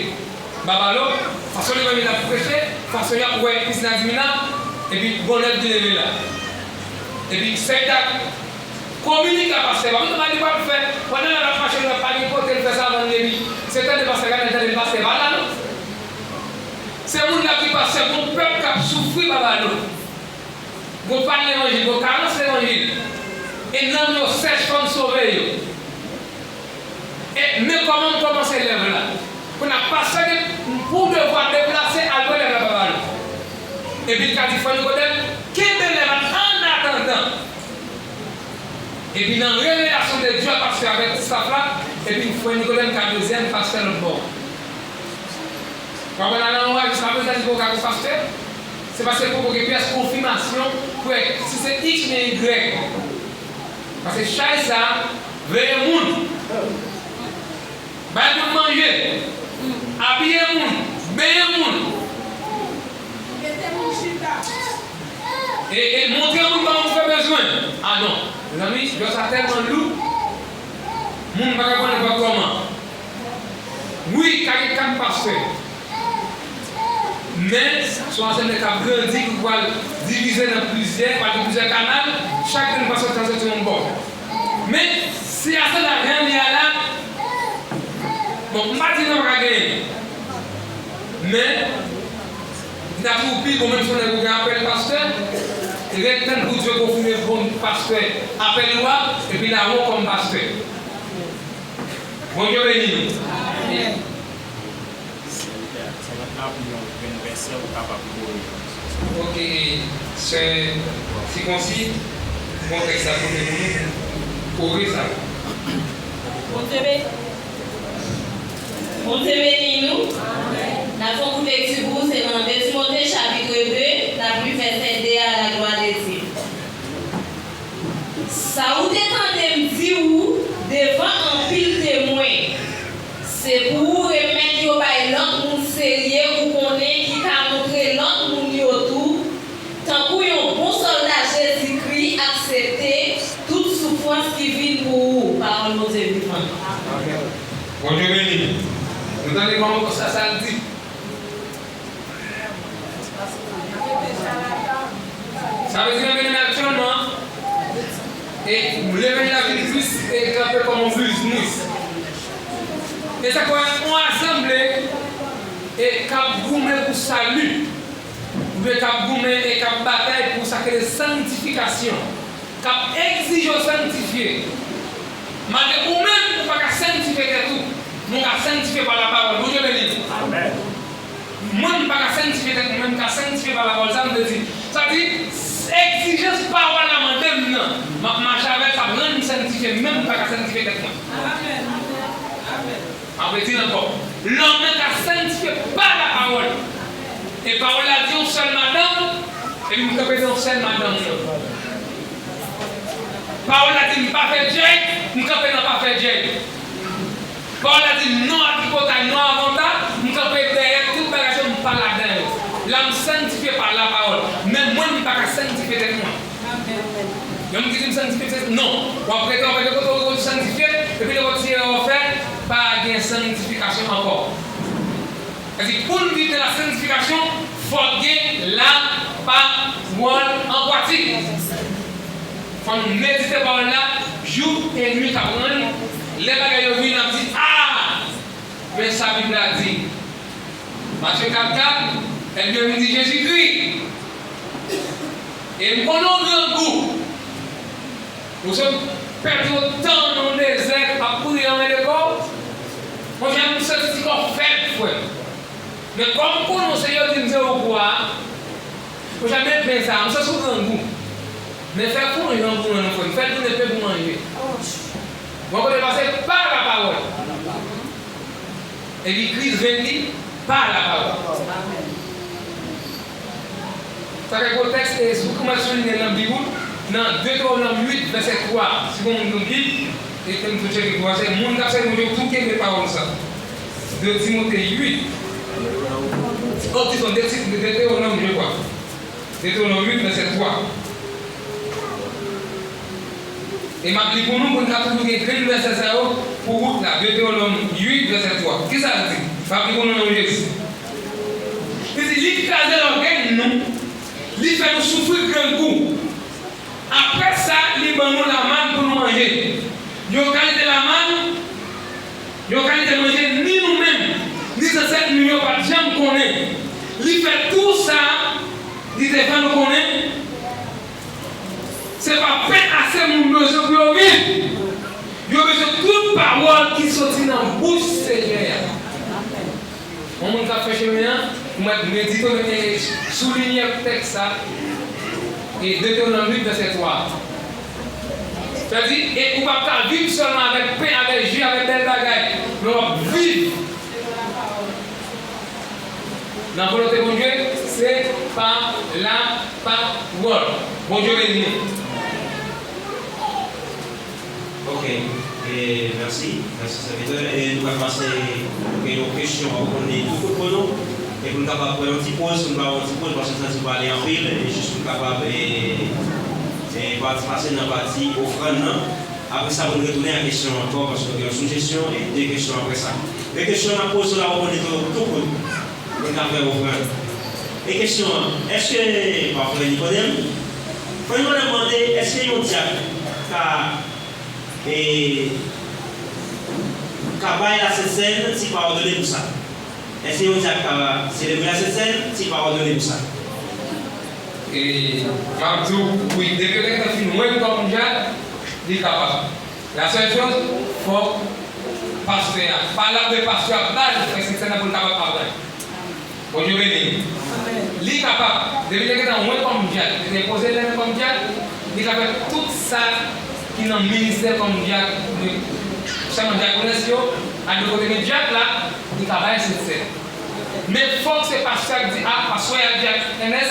Babalo, fason levanjil ap preche, fason y ap wè pisin a Dimina, epi gon nèg ki leve la. Epi sèvitè a kominike a pastè, pa konn sa li pral fè, pandan l ap mache, l pa gen kote l fè sa vann li, epi se tande pastè, gade, tande pastè, pa la non. Se moun la ki pastè, gon pèp k ap soufri Babalo. Gon pann levanjil, gon karans levanjil. E nanm yo sèch, fò n sove yo. E men kòman m kòmanse lèv la. Kounye a, pastè gen pou devwa deplase al wè lèv la pa ba nou. Epi l ka di frè Nikodèm, kenbe lèv la annatandan. Epi nan revelasyon de Dye a pastè avèk staf la, epi frè Nikodèm ka dezyèm pastè lòt bò. W ap wè nan lanmò a jiska prezan li poko ka gon pastè. Se paske poko gen pyès konfimasyon pou wè si se X oubyen Y. Paske chay sa, veye moun. Bay moun manje. Abiye moun. Benyen moun. E, e montre moun kòman ou fè bezwen. A non, mezanmi, djòb sa tèlman lou, moun pa ka pran nenpòt kòman. Wi, ka gen kat pastè. Men, se yon asanble k ap grandi, ki pral divize nan plizyè, pral gen plizyè kanal, chak grenn pastè pral soti yon bò. Men, si asanble a jan li ye a la, bon, m pa di nou pa ka genyen. Men, m ta twouve w pi bon, menm si w nèg ou gen apèl pastè, ret tann pou Dye konfime bon pastè apèl ou a, epi l a wè w kòm pastè. Bondye beni nou. Amèn. Sa va t la pou yon grenn vèsè ou kapab kore. Ok, sè Sikonsi, bon tèks la pote pou nou, kore sa. Bondye beni. Bondye beni nou. N ap fè yon kout lekti pou ou, se nan de Timote chapit de, n ap li vèsè de a, laglwa de Dye. Sa ou te tande m di ou devan anpil temwen, se pou ou remèt yo bay lòt moun serye ou konnen ki ka montre lòt moun yo tou, tankou yon bon sòlda Jezikri aksepte tout soufrans ki vin pou ou. Pawòl Bondye vivan. Bondye beni. Nou tande kòman sa, sa l di? Sa vle di, nan Benen aktyèlman, e levanjil la vin plis e kanpe kòm yon biznis. E sa kwè yon asanble e k ap goumen pou sali, oubyen k ap goumen e k ap batay pou sa k rele sanktifikasyon, k ap egzije w sanktifye. Malgre ou menm, ou pa ka sanktifye tèt ou, men w ka sanktifye pa lapawòl. Bondye beni nou. Amèn. Mwen, m pa ka sanktifye tèt mwen, men m ka sanktifye pa lapawòl. Sa m vle di? Sa di, egzijans pawòl la mande m nan, m ap mache avè l, sa ap rann m sanktifye, men m pa ka sanktifye tèt mwen. Amèn. Amèn. M ap redi l ankò. Lòm nan ka sanktifye pa lapawòl. E pawòl la di yon sèl madanm, epi m kanpe nan yon sèl madanm nan. Pawòl la di m pa fè djèy, m kanpe nan pa fè djèy. Pawòl la di m non a tripotay, non a vanta, m kanpe dèyè tout bagay sa yo, m pa ladan yo. La m sanktifye pa lapawòl, men mwen m pa ka sanktifye tèt mwen. Yon moun ki di m sanktifye, se non. W ap rete, w ap rete kote w sanktifye, epi nenpòt ti erè w fè, pa gen sanktifikasyon ankò. Sa di, pou n viv nan la sanktifikasyon, fòk gen lapawòl an pratik. Fò n medite pawòl la, jou e nwit aprann, lè bagay yo vin, n ap di, a! Men sa Bib la di. Matye kat kat, ènmi an vin di Jezikri, e m konnen w grangou. Ou sot pèdi w tan nan dezè ap kouri anmède kò w. Monchè, m santi ti kò fèb, frè m. Men kòm m konnen w se yo di m se ou kwa a, monchè, men pen sa a, m santi w grangou. Men fè fon jan pou mwen non, frè m. Fè l tounen pen pou manje. Bon kote pase pa lapawòl. Epi Kris venn li pa lapawòl. Sa kèk gwo tèks, e si w kòmanse souliye nan Bib ou, nan Detewonòm uit, vèsè twa, si gon moun nou Bib, e ke m tou tcheke pou wè, se moun k ap sèvi Bondye tou kenbe pawòl sa. De Timote uit, oh, disons, de Ti-, Detewonòm, je crois. Detewonòm uit, vèsè twa. E m ap li pou nou, pou n ka toujou gen grenn vèsè sa yo pou wout la. Detewonòm uit, vèsè twa. Kisa l di? M ap li pou nou nan non Jezi. Li di, li kraze lògèy nou, li fè nou soufri grangou. Apre sa, li ban nou lamàn pou nou manje. Yon kalite lamàn, yon kalite manje ni nou menm, ni zansèt nou yo pa t janm konnen. Li fè tou sa, li te fè nou konnen, se pa pen ase moun bezwen pou yo viv. Yo bezwen tout pawòl ki soti nan bouch Senyè a. Yon moun k ap fè chemen an, ou mèt medite, ou mèt souliye tèks sa, e Detewonòm uit, vèsè twa. Sa di, e ou p ap ka viv sèlman avèk pen, avèk ji, avèk bèl bagay, men w ap viv nan volonte Bondye, se pa lapawòl. Bondye beni nou. Ok, e, mèsi, mèsi sèvitè. E nou pral pase, ok, yon kesyon pou nou tou kout pou nou. E pou n kapab pran yon ti poz, pou n pa pran yon ti poz, paske m santi m pale anpil, e jis pou n kapab, e, e, pati, pase nan pati ofrann nan. Apre sa, pou n retounen a kesyon ankò, paske nou gen yon soujesyon, e de kesyon apre sa. Men kesyon n ap poze la, ou konnen tou, tou kout, pou n ka fè ofrann. E kesyon an, èske, pa frè Nikodèm? Frè Nikodèm mande, èske yon dyak ka, e, ka bay Lasent Sèn si pa òdone pou sa? Èske yon dyak ka selebre Lasent Sèn si pa òdone pou sa? E, m ap di w, wi, depi yo te gentan fin wè l kòm dyak, li kapab. Lasèl choz, fòk pastè a, pa l ap de pastè a ba l Lasent Sèn nan pou l kapab pa pran l. Bondye beni l. Li kapab, depi l te gentan wè l kòm dyak, li te poze l nan men kòm dyak, li ka fè tout sa ki nan ministè kòm dyak, sèlman dyakonès yo, ak de kote, men dyak la, li ka bay Lasent Sèn. Men fòk se pastè a k di, a, aswè a dyak Enès,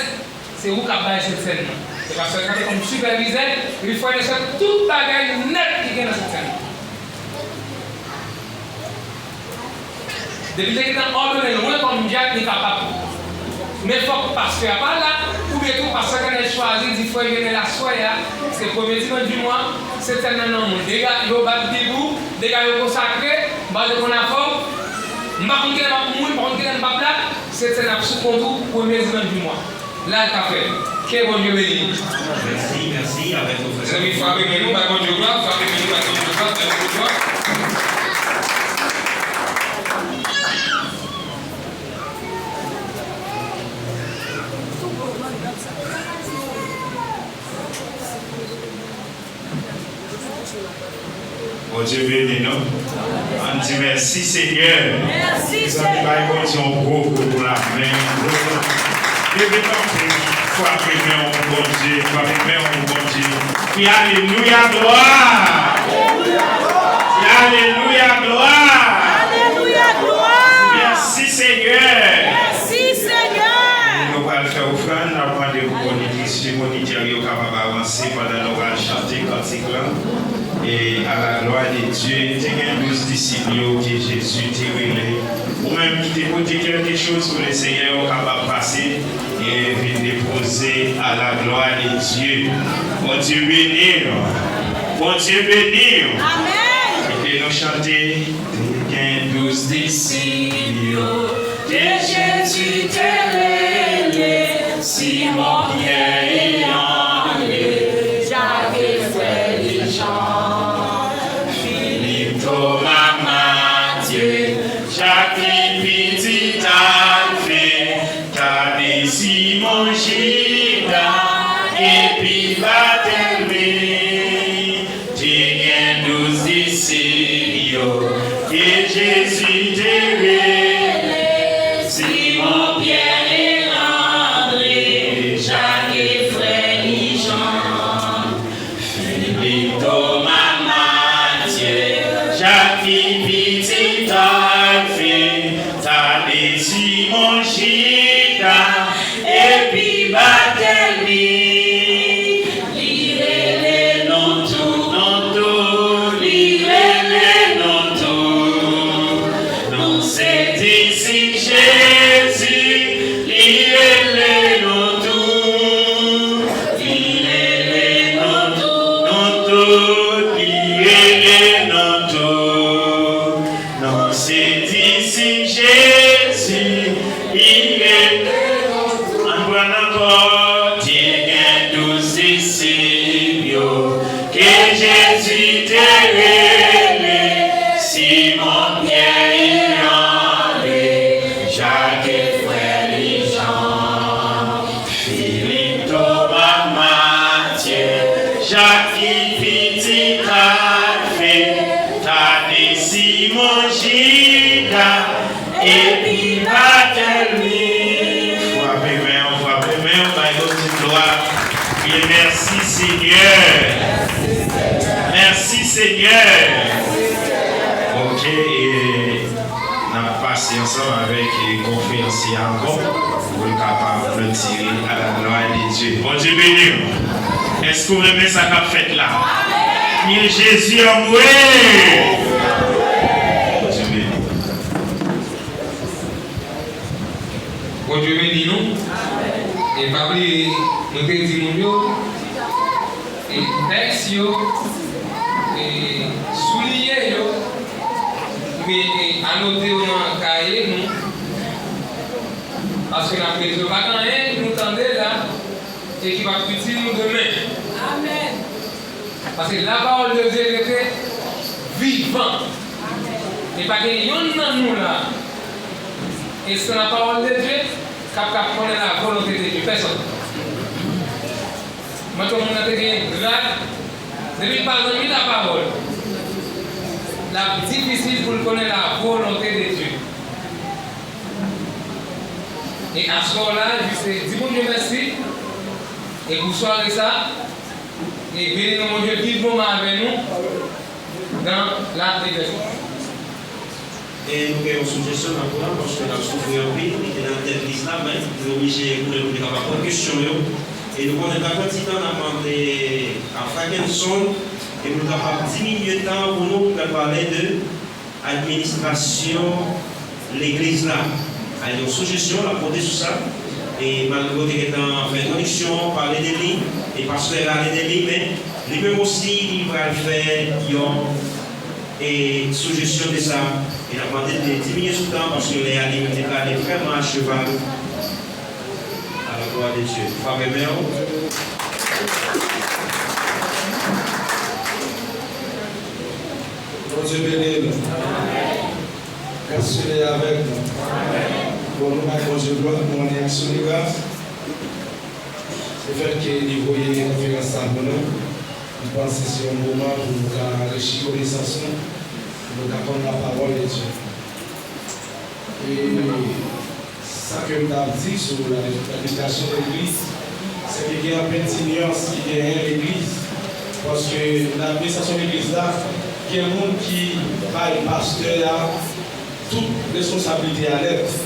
se ou k ap bay Lasent Sèn nan. Se pastè a k ap fè kòm sipèvizè, epi frè Enès fè tout bagay nèt ki gen nan Lasent Sèn nan. Depi l te gentan òdone l wen kòm dyak, li kapab. Men fòk pastè a pa la, oubyen tou pastè Kenèl chwazi di frè Kenèl aswè a, se premye dimanch di mwa, Lasent Sèn nan nan men w. Dega yo bat bib ou, dega yo konsakre, m pa te konn afè w, m pa konn kilè m ap mouri, m pa konn kilè m p ap la, Lasent Sèn ap sou kont ou, premye dimanch di mwa. La l ka fèt. Ke Bondye beni nou. Mèsi, mèsi. Avèk nou, frè. Mezanmi, frape men nou, bay Bondye glwa, frape men nou, bay Bondye glwa, bay Bondye glwa. Bondye beni nou. Ann di mèsi, Senyè. Mèsi, Senyè. Bay Bondye yon gwo kout lamen, yon gwo kout. Leve kanpe, frape men w pou Bondye, frape men w pou Bondye. Kri alelouya, glwa! Kri alelouya, glwa! Alelouya, glwa! Mèsi, Senyè. Mèsi, Senyè. Nou pral fè ofrann, n ap mande pou monitrisi, monitè yo kapab avanse pandan nou pral chante kantik lan. E à la gloire de Dieu, te gen douz disip yo ke Jezi te rele. Ou menm ki te pote kèlke choz pou Lesenyè, ou kapab pase e vin depoze à la gloire de Dieu. Bondye beni w. Bondye beni w. Amèn. Kite nou chante. Te gen douz disip yo ke Jezi te rele, Simon Pyè e Andre, Jak e frè li Jan, Filip, Toma, Matye, Jak ki pitit Alfe, Tade, Simon, Jida, epi Batèmi. Te gen douz disip yo ke Jezi te rele, Simon Pyè e Andre, Jak e frè li Jan, Filip, Toma, Matye, Jak ki pitit Alfe, Tade, Simon, Jida, epi Batèmi. Li rele nou tou, nou tou, li rele nou tou. Nou se disip Jezi, li rele nou tou. Li rele nou tou, nou tou, li rele nou tou. Nou se disip Jezi, li rele nou tou. Ann pran l ankò. Te gen douz disip yo ke Jezi te rele, Simon Pyè e Andre, Jak e frè li Jan, Filip, Toma, Matye, Jak ki pitit Alfe, Tade, Simon, Jida, epi Batèmi. Frape men w, frape men w, bay Bondye glwa. Byen, mèsi, Senyè. Mèsi, Senyè. Ok, e N ap pase ansanm avèk, e, konferansyè a ankò pou l kapab klotire à la gloire de Dieu. Bondye beni w. Èske w renmen sa k ap fèt la? Byen, Jezi anmwe. Bondye beni w. E nou te di moun yo, e tèks yo, e souliye yo, oubyen e anote yo nan kaye nou, paske n ap bezwen pa gen anyen nou tande la e ki p ap itil nou demen. Amèn. Paske la parole de Dieu rete vivan. E pa gen yonn nan nou la, e san la parole de Dieu, k ap ka konnen la volonté de Dieu. Pèsonn. Mwen, tout moun nan te gen grad, depi l pa zanmi la parole, l ap difisil pou l konnen la volonté de Dieu. E aswè la, jis di Bondye mèsi. E pou sware sa, e beni nou Bondye viv moman avè nou dans la liberté. E nou gen yon sijesyon n ap pran, paske n ap soufri anpil, li te nan tèt lis la, men nou oblije koute pou nou kapab pran kesyon yo. E nou konnen pa gen ti tan n ap mande a Frankenson, e pou nou kapab diminye tan pou nou, pou nou pale de administrasyon legliz la. A, yon sijesyon l ap pote sou sa. E malgre w te gentan fè entwodiksyon, pale de li, e pastè rale de li, men li menm osi, li pral fè yon, e, sijesyon de sa. E n ap mande l de diminye sou tan, paske lè a li menm li prale vrèman a cheval. A la gloire de Dieu. Favè men w. Bondye beni nou. Gras Senyè avèk nou. Bon, nou bay Bondye glwa pou yon reyaksyon li gras. Lefètke li voye konferans sa pou nou, m panse se yon moman pou nou ka anrichi konesans nou, pou nou ka konn la parole de Dieu. E sa ke m t ap di sou la, ladministrasyon legliz, se ke gen anpil ti nyans ki genyen legliz. Paske nan administrasyon legliz la, gen moun ki bay pastè a tout responsablite a nèt.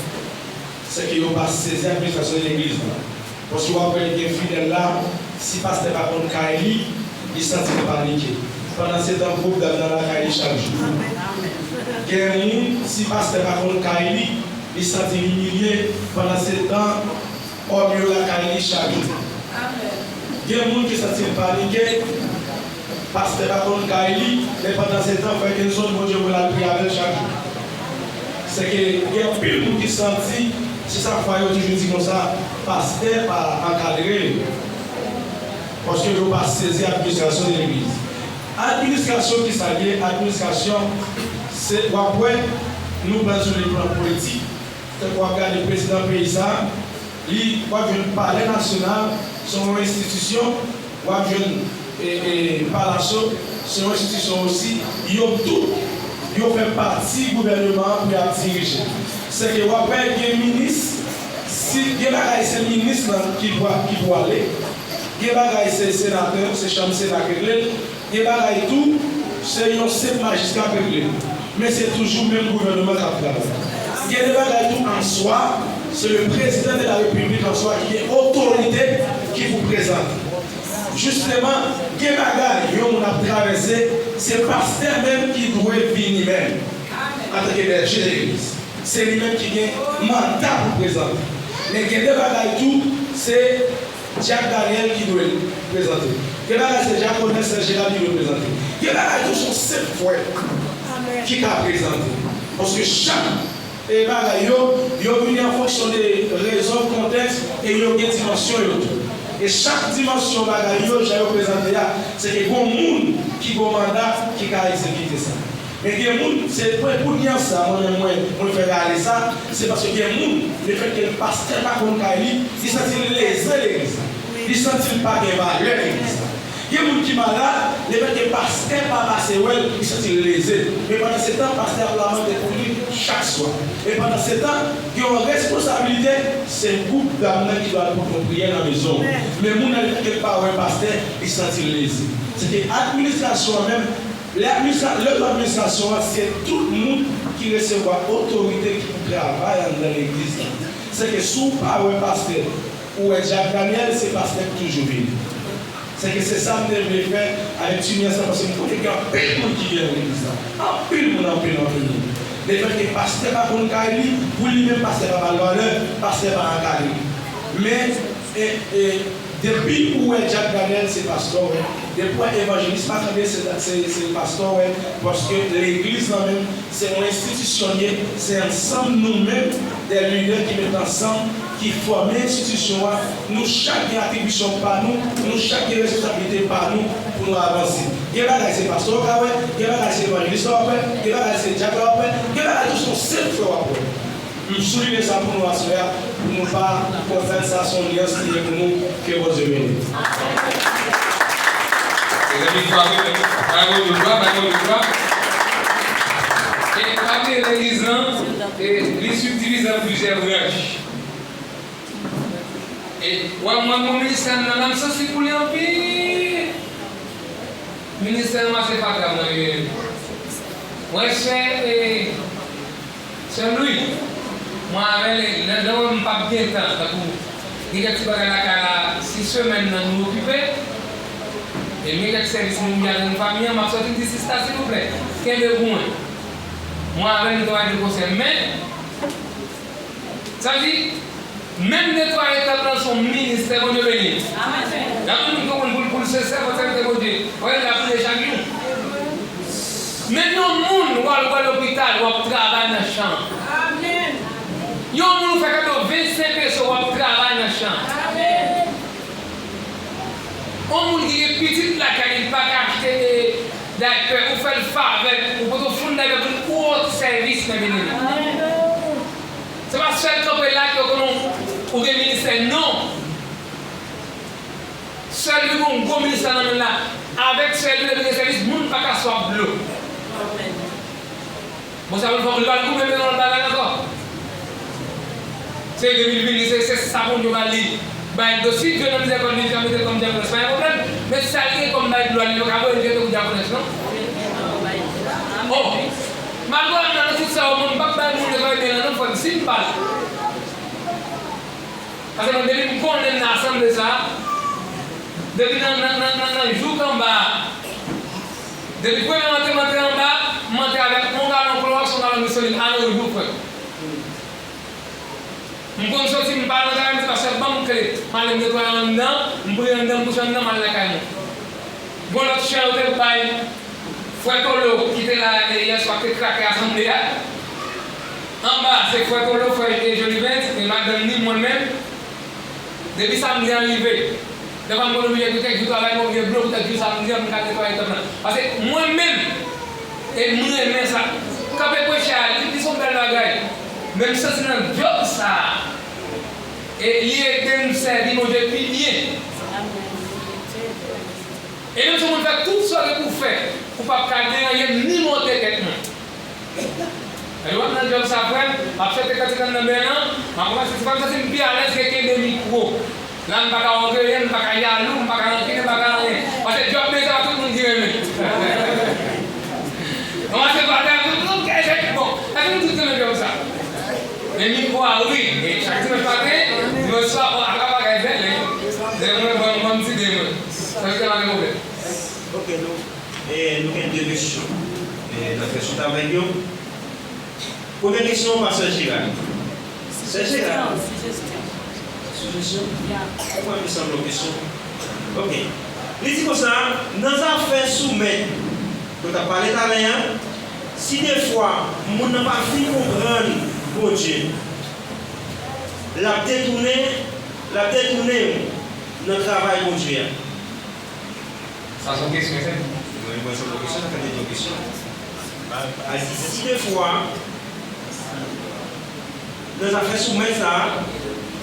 Se ke yo pa sezi administrasyon legliz la. Paske w ap wè gen fidèl la, si pastè pa konn kay li, li santi l panike. Pandansetan, gwoup dam nan lakay li chak jou. Gen moun, si pastè pa konn kay li, li santi l imilye. Pandansetan, òm yo lakay li chak jou. Gen moun ki santi l panike, pastè pa konn kay li, men pandansetan, frè Kenson, Bondye voye l al priye avè l chak jou. Se ke gen anpil moun ki santi, se sa fwa yo toujou di konsa, pastè pa ankadre yo. Paske yo pa sezi administrasyon de legliz. Administrasyon ki sa l ye? Administrasyon, se, w ap wè, nou pran sou le plan politik, tankou w ap gade prezidan peyi sa, li, w ap jwenn palè nasyonal, se yon enstitisyon, w ap jwenn, e, e, Palasyo, se yon enstitisyon osi, yo tout, yo fè pati gouvèneman an pou y ap dirije. Se ke w ap wè gen minis, si gen bagay se minis lan ki pou, ki pou ale, gen bagay se senatè, se chanm sena k regle l, gen bagay tou, se yon senp majistra k regle l. Men se toujou menm gouvèneman k ap travay. Gen de bagay tou an swa, se le président de la République an swa ki gen otorite ki pou prezante. Jisteman, gen bagay yon moun ap travèse, se pastè menm ki dwe vini menm, antanke bèje de legliz. Se li menm ki gen manda pou prezante. Men gen de bagay tou, se Dyak Daniel ki dwe prezante. Gen bagay se dyakonès Sè Jeral ki dwe prezante. Gen bagay tou se yon senp frè ki ka prezante. Paske chak, e, bagay yo, yo vini an fonksyon de rezon, kontèks, e yo gen dimansyon yo tou. E chak dimansyon bagay yo, jan yo prezante a, se ke gon moun ki gon manda ki ka egzekite sa. Men gen moun, se mwen pou nyans sa, mwen menm mwen, mwen fè rale sa, se paske gen moun, lefètke pastè pa konn kay li, li santi l leze legliz la. Li santi l pa gen valè legliz la. Gen moun ki malad, lefètke pastè pa pase wè l, li santi l leze. Men pandansetan, pastè ap lamante pou li chak swa. Men pandansetan, gen yon responsabilite, se gwoup dam nan ki dwe al pote yon priyè nan mezon. Men moun nan, lefètke l pa wè pastè, li santi l leze. Se ke administrasyon an menm, lè administra-, lè administrasyon an, se tout moun ki resevwa otorite ki pou travay anndan legliz la. Se ke si w pa wè pastè, ou wè Dyak Daniel, se pastè k toujou vini. Se ke se sa m te vle fè avèk ti nyans lan, paske m konnen gen anpil moun ki vin nan legliz la. Anpil moun, anpil, anpil moun. Lefètke pastè pa konn kay li, pou li menm pastè pa ba l valè, pastè pa ankadre. Men, E, e, depi ou wè Jack Daniel, se pastè w wè. Depi ou wè evanjelis Macandé, se, se, se pastè w wè. Paske legliz lan menm, se yon enstitisyon l ye, se ansanm nou menm, de lidè ki met ansanm, ki fòme enstitisyon an. Nou chak gen atribisyon pa nou, nou chak gen responsablite pa nou pou nou avanse. Gen bagay se pastè w ka wè, gen bagay se evanjelis la w ap wè, gen bagay se dyak la w ap wè, gen bagay tou se yon sèl frè w ap wè. M souliye sa pou nou aswè a, pou nou pa konprann sa se yon nyans li ye pou nou, ke Bondye beni. Mezanmi, frape men, bay Bondye glwa, bay Bondye glwa. E pa bliye legliz lan, e li sibdivize an plizyè branch. E, wè, mwen, mwen, ministè m nan, m sansib pou li anpil. Ministè m ase fatab nan li menm. Mwen, sè, e, sè Lwi, mwen avè l, lè, lè mwen m p ap gen tan, tankou, gen kèk ti bagay lakay la, si semèn nan nou okipe, e m gen kèk sèvis mwen m gen nan fanmi an, m ap sòti m di, "Sista, silvouplè, kenbe pou mwen." Mwen avè l, nou travay de konsè, men, sa vle di, menm netwaye tanp lan se yon ministè, Bondye beni l. Amèn. Gen anpil moun ki konprann pou l, pou l sensè, pou l sèvitè Bondye. Wè, l ap priye chak jou. Men yon moun, w al wè lopital, w ap travay nan chan. Amèn. Yon moun, ou fè kado vennsenk peso, w ap travay nan chan. Amèn. Yon moun ki gen pitit lakay li, li pa ka achte, e, daypè, ou fè l favè, ou pote yon foun daypè pou l, ou rann sèvis nan vini. Se pa sèl kanpe la ke yo konnen ou gen ministè, non. Sè Lwi gen yon gwo ministè nan men l la. Avèk sè Lwi, depi gen sèvis, moun pa ka swaf dlo. Bon, sa pou l fè, li pa goumen menm nan lòt bagay ankò. Se depi l vini, se, se sa Bondye ba li. Bay dlo, si Dye nan mizèrikòd li, li ka mete l kòm dyakonès, pa gen pwoblèm. Men sa l gen kòm bay dlo a, li pa ka voye l jete pou dyakonès, non. Oh! Malgre m nan tout sa, yo, mwen, m p ap bay moun yo travay byen la, non, frè m, si m pa l. Paske mwen, depi m konnen m nan asanble sa a, depi nan, nan, nan, nan, nan jouk anba a, depi premye mwen antre, mwen antre anba a, mwen antre avèk yon galon klowòks, yon galon dlo solid, ale yon jou, frè. M konn soti, m pa nan kay, m di pastè, "Ban m kle." M ale, m netwaye anndan, m priye anndan, m kouche anndan, m al lakay mwen. Gon lòt chen yo te bay frè Tolo, ki te la, e, yè swa, ki te krake asanble a. Anba, se frè Tolo, frè, e, Jolivens, e madanm ni mwen menm. Depi samdi an rive, devan m konn oblije tou kèk jou travay, mwen oblije dlo pou kèk jou samdi an pou m ka netwaye tanp lan. Paske mwen menm, e m renmen sa. Kanpe preche a, li, li se yon bèl bagay. Men m santi nan djòb sa a, e li ede m sèvi Bondye pi byen. E menm si yon moun fè tout sa w gen pou w fè, ou p ap ka derange m ni monte tèt mwen. Lè w ap nan djòb sa, frè m, m ap chante kantik anndan bèl lan, m ap kòmanse, se pa m santi m pi alèz ke kenbe mikwo. La, m pa ka ògeye, m pa ka jalou, m pa ka rankinen, m pa ka anyen. Paske djòb byen sa, tout moun ki renmen. Kòmanse batay, tout moun kè jèt, bon, èske nou tout renmen djòb sa? Men mikwo a, wi. E chak dimanch maten, dimanch swa, bon, ala bagay bèl, hein. Lè mwen, bon, bon, m ti de mwen. Sa vle di pa gen pwoblèm. Ok, nou, e, nou gen de kesyon. E, n ap fè swit avèk yo. Premye kesyon, pastè Gerald. Sè Gerald. Sijesyon, sijesyon. Sijesyon? Ya. Ou pa vin sanble yon kesyon. Ok. Li di konsa, nan zafè soumèt, nou t ap pale talè a, si defwa moun nan pa fin konprann Bondye, l ap detounen, l ap detounen w nan travay Bondye a. Sa se yon kesyon, se? Mwen, mwen, se yon kesyon, sa ka vin yon kesyon. A, si, si defwa, nan zafè soumèt sa a,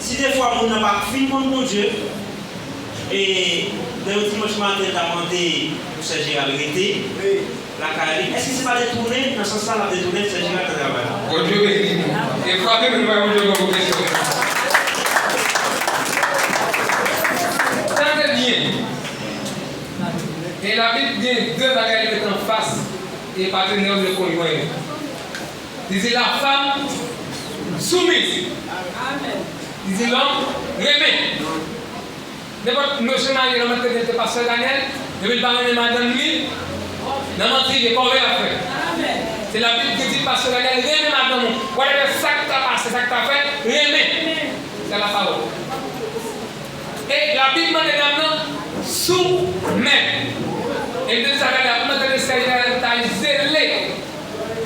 si defwa moun nan pa fin konn Bondye, e nan yon dimanch maten, l ta mande pou sè Gerald rete lakay li, èske se pa detounen, nan sans sa, l ap detounen sè Gerald nan travay la? Bondye beni nou. E frape men nou bay Bondye yon gwo kesyon. Tande byen. E Labib gen de bagay li met anfas e patnè w yo konjwen yo. Li di la femme soumise. Li di l'homme renmen. Nenpòt mesye marye nan mantèl te pastè Daniel, depi l pa renmen madanm li, nan manti li ye, kòve l ap fè. Se Labib ki di pastè Daniel renmen madanm ou. Whatever sa k ta pase, sa k ta fèt, renmen. Se la pawòl. E Labib mande dam nan soumèt. E m te di sa talè a, kòman tande sè Jeneral ta zele.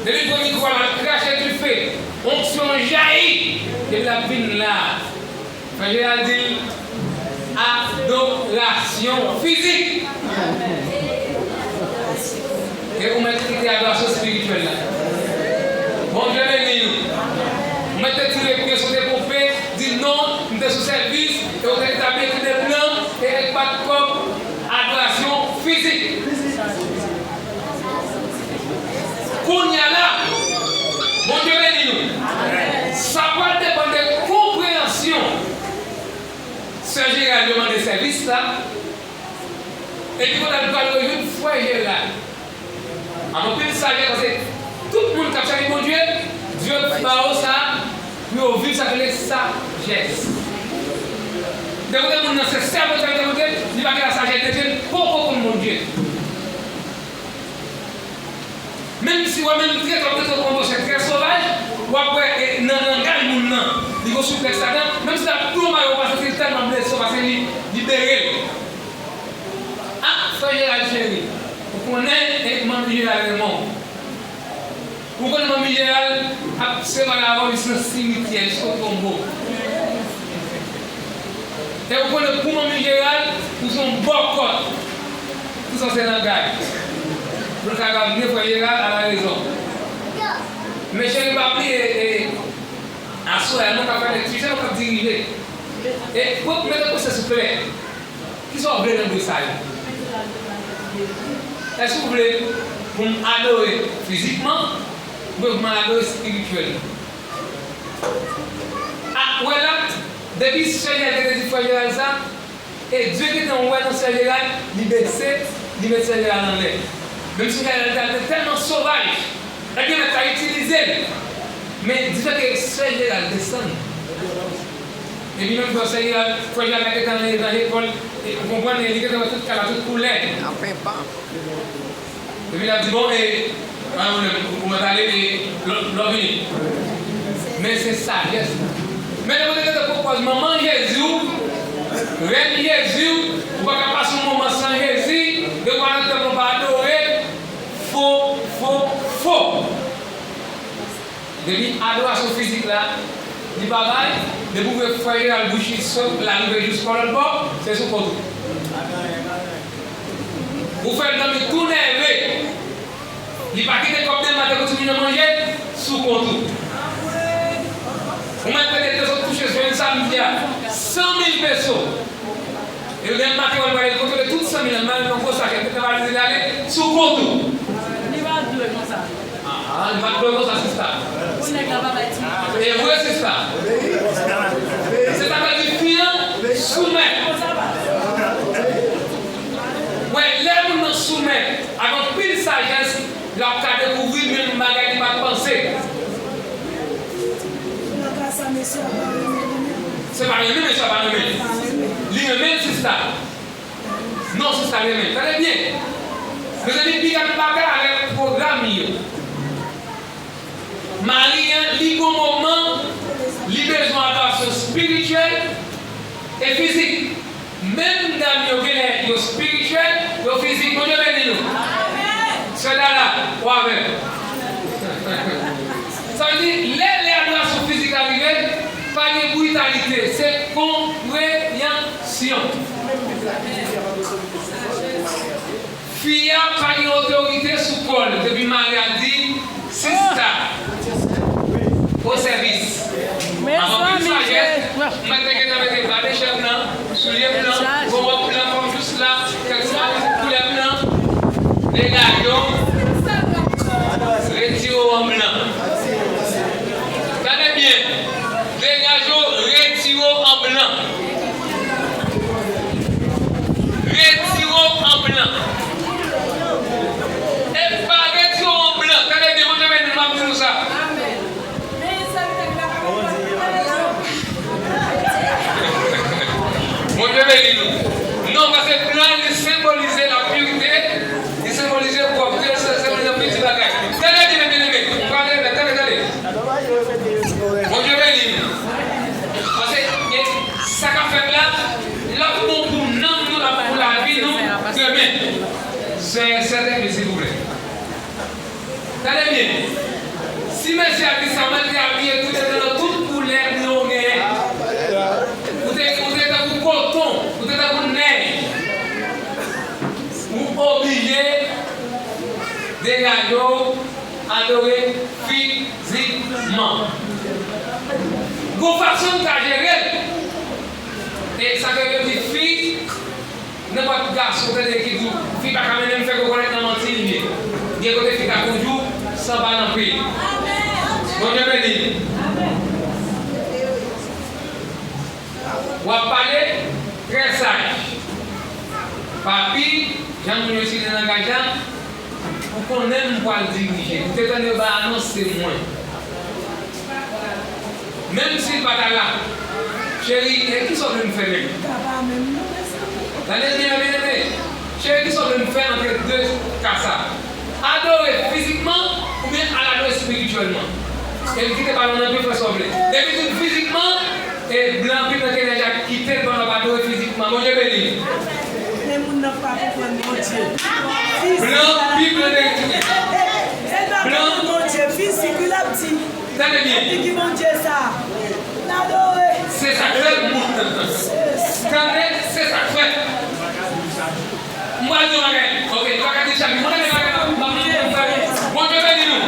Depi l pran mikwo a, l al krache dife, onksyon jayi. Depi l ap vin la, Frè Jeneral di l, adorasyon fizik. E ou mèt kite adorasyon espirityèl la. Bondye beni nou. Ou mèt retire pye sou te ponpe, di non, m te sou sèvis, e ou te etabli ekri de plan, e ek pat kòb, adorasyon fizik. Kounye a la, Bondye beni nou. Sa pral depann de konpreyansyon sè Jeneral yo mande sèvis la, epi kounye a l pral rejwenn frè Jeneral. Ak anpil sajès, paske tout moun k ap chèche Bondye, Dye ba yo sa pou yo viv sa k rele sajès. Depi w wè moun nan se sèvitè de Bondye, li pa gen la sajès de Dye, li poko konn Bondye. Menm si w wè menm trete w trete w kòm yon chèn trè sovaj, w ap wè e, nan langaj moun nan, li gon souplès ladan, menm si l ap tou yon bagay ou pa santi l tèlman blese w paske li, li bere l. Ah, frè Jeneral cheri, ou konnen e, manmi Jeneral renmen w. Ou konnen manmi Jeneral ap separe avè w jis nan simityè, jis kot tonbo. E ou konnen pou manmi Jeneral, ou se yon bòkòt. Tout sa se langaj. Pou l ka grav byen, frè Jeneral a la rezon. Men cheri, pa bliye, e, aswè a, nou k ap fè lektijè, nou k ap dirije. E pou mete konsyans ou klè. Kisa w vle nan de sa yo? Èske w vle pou m adore fizikman oubyen pou m adore espirityèlman? A, wè la, depi sè Jeneral te di frè Jeneral sa, e Dye gentan wè nan sè Jeneral, li bese, li met sè Jeneral anlè. Menm si sè Jeneral te tèlman sovaj, Ebyen, mèt la itilize l. Men difè ke sè Jeneral desann. Epi menm frè sè Jeneral, frè Jeneral te gentan nan lekòl, e, ou konprann, e li gentan wè tout kay la, tout koulè. Nan penpan. Epi l ap di, bon, e, pa gen pwoblèm, ou, ou mèt ale, e, lè, lè w vini. Men se sajès la. Men lè w te gentan pwopòz manman Jezi w, rèn Jezi w, ou pa ka pase yon moman san Jezi, e ou pa nan tanp ou pa adore, Fo, fo, fo. Depi adorasyon fizik la, li pa bay, depi w vle frè Jeneral bouch li sot, l a rive jis pa lòt bò, se sou kont ou. Ou fè l dòmi tou nève. Li pa kite kòb demen maten pou timoun yo manje, sou kont ou. Ou mèt pete de sot touche jwenn samdi a, san mil peso. E lè maten an, l pral kontwole tout san mil la, l mete nan gwo sachè, l mete nan valiz li ale, sou kont ou. Li pa dwe konsa. Aha, li pa dwe konsa, sista. Pou nèg la pa bay ti. E vre, sista. Se sa k di fi an soumèt. Wè, lè moun nan soumèt, ak anpil sajès, l ap ka dekouvri menm bagay li pa t panse. Se pa renmen, mesye a pa renmen. Li renmen l, sista. Non, sista renmen. Tande byen. Mezanmi, piga nou pa pè avèk pwogram yo. Mari an, li gon moman, li bezwen adorasyon espirityèl e fizik. Menm dam yo genlè yo espirityèl, yo fizik. Bondye beni nou. Sè Dala, ou avè m. Sa vle di, lè, lè adorasyon fizik la rive, pa gen britalite, se konpreyansyon. Fi a pa gen otorite sou kò l depi mari a di, sista, o sèvis. Ak anpil sajès, m mèt te gentan mete ba de chè blan, soulye blan, gon wòb blan kòm jous la, kèk sou koulè blan. Dega yo, retire w an blan. Tande byen, dega yo, retire w an blan. Retire w an blan. E pa retire w an blan. Tande byen, Bondye beni nou, m ap di nou sa. Bondye beni nou. Non, paske blan, li senbolize lapirite, li senbolize pwòpte, li Si mesye a di sa, mwen te abiye tout etan nan tout koulè blo w genyen. Ou te, ou te tankou koton, ou te tankou nèg. Ou oblije degaje w, adore fizikman. Gon fason m ka jere l. E sa ke yo di fi, nenpòt gason tande ki di w fi pa ka mennen m, fè rekonèt nan manti li ye. Gen kote fi ka kondui w san pa nan pye. Bondye beni. W ap pale trè saj. Papi, jan moun yo site nan gaj la, ou konnen m pral dirije. Ou te tande yo bay anons, se mwen. Menm si l pa ta la, cheri, e kisa w vle m fè menm? Tande byen, byen, byen. Cheri, kisa w vle m fè antre de ka sa? Adore fizikman oubyen al adore espirityèlman? E m kite balon nan pye, fè sa w vle. Depi tout fizikman, e blan Bib nan kenèj a kite l pandan w ap adore fizikman. Bondye beni. Men moun nan pa konprann Bondye. Blan Bib nan kenèj. Blan Bondye fizik, wi, l ap di. Tande byen. Epi ki Bondye sa? N adore. Se sa k fè moun nan. Tande, se sa k fè. M pral di yon bagay. Ok, nou pa ka di chak moun. Tande bagay la. M ap di yon bagay. Bondye beni nou.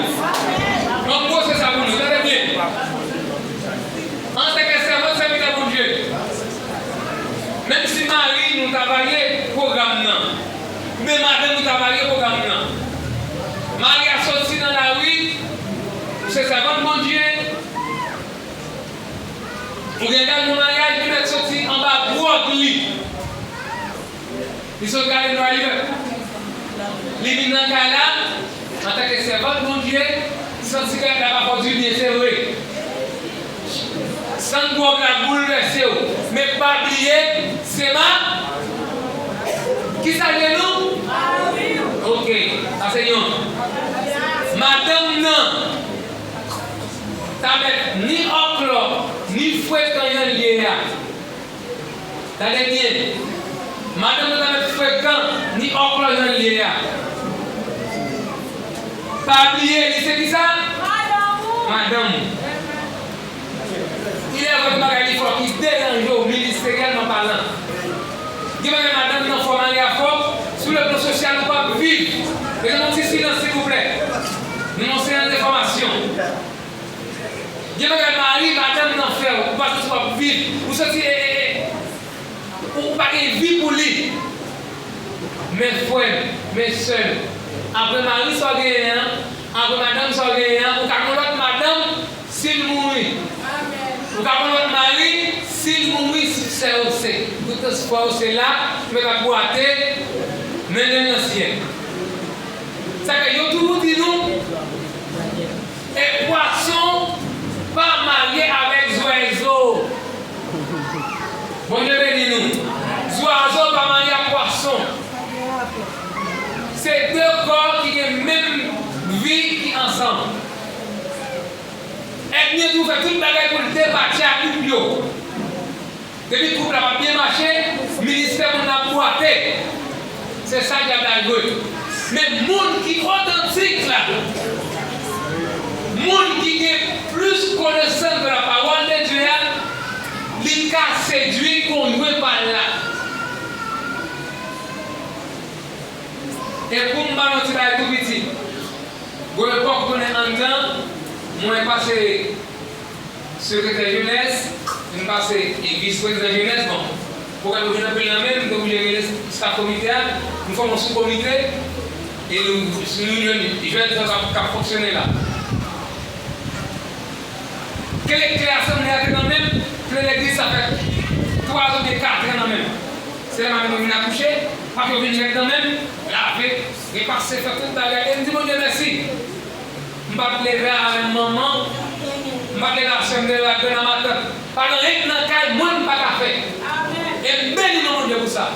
Yon gwo se sa pou nou. Tande byen. Antanke sèvant, sèvitè Bondye. Menm si mari nou ta varye pwogram nan. Men madanm nou ta varye pwogram nan. Mari a soti nan lari, ou se sèvant Bondye, ou gen gad nan maryaj, li mèt soti anba gwòg li. Li sot gade nwa li mèt. Li vin nan kay la, antanke sèvant Bondye, li santi kay la pa fè w dibyen, se vre. San gwòg la boulvèse w. Men pa bliye, se ma-, ki salye nou? Ok, sa se yonn. Madanm nan ta mèt ni òklò, ni frekan jan l ye a. Tande byen. Madanm nan ta mèt frekan, ni òklò jan l ye a. Pa bliye, li se kisa? Madanm ou. Madanm ou. Il est vrai, gen bagay li fè w ki deranje w, ministeryèlman palan. Gen bagay madanm nan fè w, mari a fè w, sou le plan sosyal ou p ap viv. Mete yon ti silans, silvouplè. Nou nan yon seyans enfòmasyon. Gen bagay mari, madanm nan fè w, ou pa santi w ap viv. Ou santi, e, e, e, ou pa gen vi pou li. Men frè m, men sè m, apre mari sa w genyen an, apre madanm sa w genyen an, ou ka gen lòt madanm si l mouri. Ou ka gen lòt mari si l mouri, si sè yo se, tout frè yo se la, yo mèt ap bwate, mennen l nan syèl. Sa fè yo toujou di nou, e pwason pa marye avèk zwèzo. Bondye beni nou. Zwazo pa marye ak pwason. Se de kò ki gen menm vi ki ansanm. Ènmi an toujou fè tout bagay pou l depatche ak koup yo. Depi koup la p ap byen mache, ministè moun nan ap bwate. Se sa dyab la jwe. Men moun ki otantik la, moun ki gen plis konesans de la parole de Dieu a, li ka sedui konjwen pa l la. E pou m ba nou ti bagay tou piti. Gon epòk, konnen anndan, mwen pase sekretè jenès, m pase e vis prezidan jenès, bon, pwogram yo vin anpil nan men m, m te oblije rele staf komite a, nou fòme yon sou komite, e nou, nou jwenn jèn k ap, k ap fonksyone la. Kle, kle asanble a te nan men m, kle legliz sa fè twa oubyen kat an nan men m. Se lè madanm mwen vin akouche, pap yo vin rèd nan men m, lave, repase, fè tout bagay, e m di Bondye mèsi. M pa t leve avè manman, m pa t leve ak sè m, m te leve ak grann ak matant. Pa gen anyen k nan kay mwen m pa ka fè. E m beni non Bondye pou sa.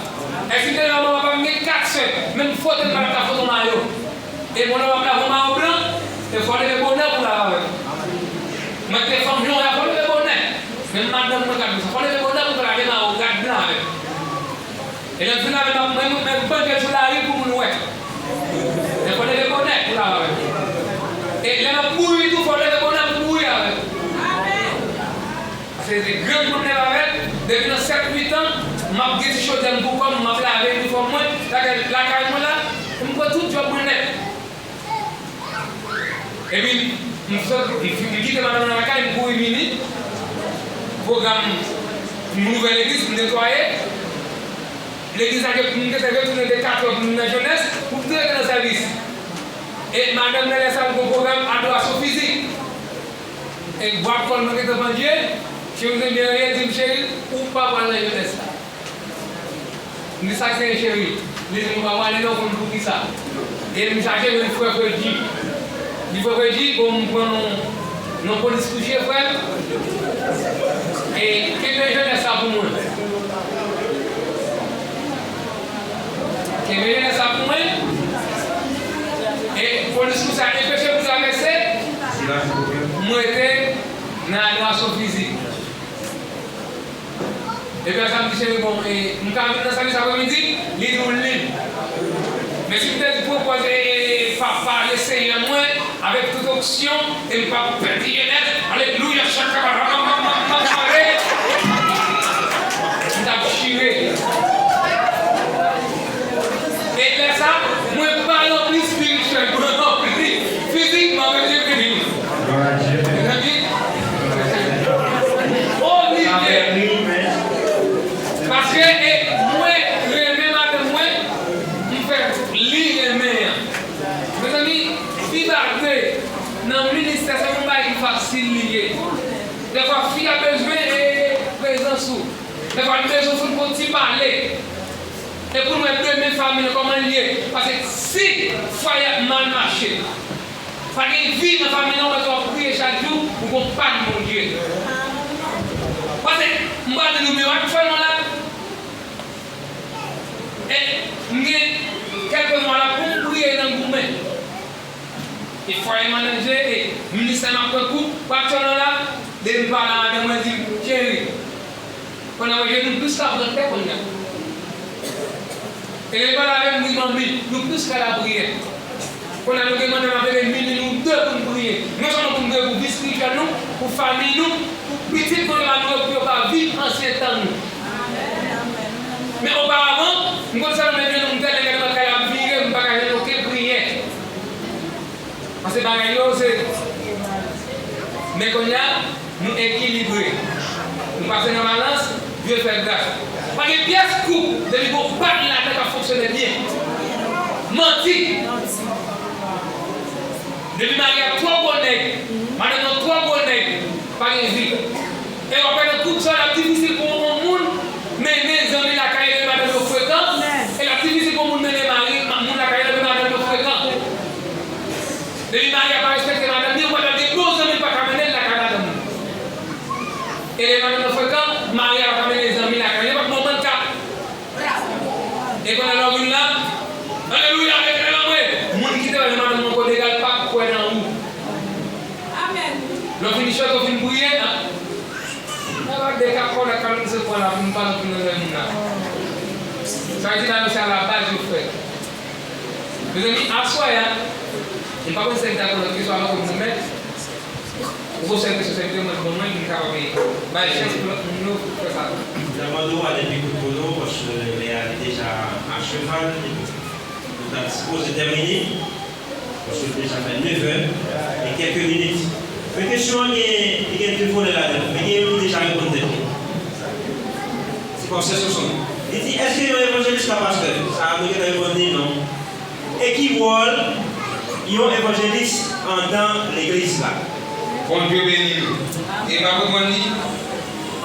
Èske m te leve ak manman pa m gen kat sè, men m fwote m pa t ap ka fwote yon mayo. E mwen lè w ap lave yon mayo blan, e fò w leve bonè pou w lave avè l. Mwen te fanm jan w fò w leve bonè. Men madanm mwen k ap di sa, fò w leve bonè pou w lave mayo, gad blan avè l. E lè m fin lave m ap mwen, mwen, mwen banje sou lari pou moun wè. Men fò w leve bonè pou lave avè l. E lè m ap bouyi tou, fò w leve bonè pou bouyi avè m. Paske se grenn moun leve avè m. Depi nan sèt, uit an, m ap gen ti chodyè m pou kò m, m ap lave inifòm mwen, lakay, lakay mwen la, m pran tout djòb mwen nèt. Epi, m sot, m, m kite madanm nan lakay, m kouri vini. Pwogram, m louvè legliz, m netwaye. Legliz la, m te retounen de katrè pou m nan jenès, pou m tou rete nan sèvis. E madanm nan, lè sa, m gon pwogram adorasyon fizik. E bwat kòl mwen gentan pandye, cheri mwen byen reye, di m, "Cheri, ou pa pral nan jenès la." M di, "Sa k genyen, cheri?" Li di, "Ou pa pral non, ou konn poukisa." E m chache jwenn frè Fredi. Di, "Frè Fredi, bon, m pran non, non polis kouche, frè m. E kenbe jenès la pou mwen." Kenbe jenès la pou mwen. E polis kouche a enpeche m travèse. Mwen te nan adorasyon fizik. Epi sa m di, "Cheri, bon, e, m ka vin nan sèvis aprèmidi?" Li di, "Wi, li." Men si m te di, "Pran pòz, e, e, papa, le Senyè mwen, avèk tout onksyon, e m p ap pèdi jenès, alelouya, chakabara, mamamamare," m t ap chire. E lè sa, mwen pa ranpli espirityèl, mwen ranpli fizikman, men Jezi beni. Glwa a Dye. Mezanmi, oblije. Paske, e, mwen renmen madanm mwen, m fè li renmen an. Mezanmi, fi pa dwe nan ministè, se yon bagay ki fasil li ye. Dèfwa, fi a bezwen, e, prezans ou. Dèfwa, li bezwen fout yon ti pale. E pou n wè demen fanmi l kòman l ye. Paske si fwaye ap mal mache, pa gen vi nan fanmi nan, ou wè w ap priye chak jou, ou gon pa n Bondye. Paske m pral di nou mirak fè nou la. E m gen kèlke mwa la pou m priye nan goumen. E fwaye m an danje, e ministè m ap pran kou, pa t yon la, depi m pale a madanm mwen di m, "Cheri, kounye a, je nou plis ka pran tè kounye a." E lè l pale avè m, m di, "Manmi, nou plis ka lapriyè." Kounye a, nou gen manman m ap rele minui nou de pou n priye. Non sèlman pou n priye pou vi espirityèl nou, pou fanmi nou, pou pitit nou, nou, pou yo pa viv ansyen tan nou. Men oparavan, m konn sèlman men vye nou, m tèlman gade nan kay la, m vire, m pa ka jwenn okenn priyè. Paske bagay yo, se, men kounye a, nou ekilibre. Nou pase nan balans, Dye fè gras. Pa gen pyès koup, depi gon pa t ladan k ap fonksyone byen. Manti. Depi mari a twò gwo nèg, madanm nan twò gwo nèg, pa gen vi. E w ap wè nan koup sa, l ap difisil pou yon moun mennen zanmi lakay li, madanm yo frekan, e l ap difisil pou yon moun mennen mari, ma-, moun lakay li, madanm yo frekan. Depi mari a pa respekte madanm li, ou pa gen bon zanmi l pa ka mennen l lakay madanm li. E lè madanm nan frekan, mari a pa ka mennen zanmi lakay li, pa bon manka. E pandan lè w vin la, alelouya, rete nan mwen. Moun ki te wè madanm nan kòm egal pa kwè nan ou. Amèn. Lè w fin chante, w fin priye, a. Nan lòt de ka, kòlèk ka nou se pran la pou nou pa nan pou nan moun la. Sa vle di la, nou se alabaz yo fè. Mezanmi, aswè a, m pa konn si se ta konn lòt kesyon avan ke m remèt. Ou gon sèl kesyon, sèl ke mwen, bon, mwen, m kapab bay chans pou lòt moun yo fè sa tou. N ap mande w ale pi kout pou nou, paske lè a li deja a cheval, nou ta sipoze tèmine, paske l deja fè nevè e kèk minit. Men kesyon an gen, li gen de volè ladan l, men gen youn ki deja reponn tèt li. Se pastè Sonson. Li di, èske yon evanjelis ka pastè? Sa a, nou gentan reponn li non. E ki wòl yon evanjelis anndan legliz la? Bondye beni nou. E m ap reponn li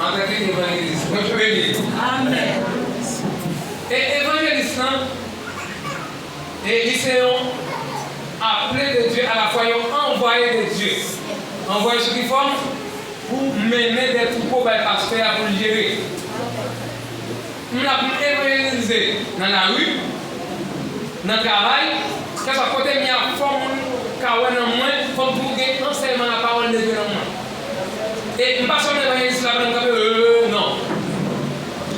antanke evanjelis. Bondye beni nou. Amèn. E evanjelis lan, e li se yon aple de Dye, alafwa yon anvwaye de Dye. Anvwaye sou ki fòm? Pou mennen de twoupo bay pastè a pou l jere. M la pou m evanjelize nan lari, nan travay, kèlkeswa kote m ye a, fò moun ka wè nan mwen, fò m toujou gen ansèyman lapawòl de Dye nan mwen. E m pa sèlman evanjelis la, m kanpe, euh, non.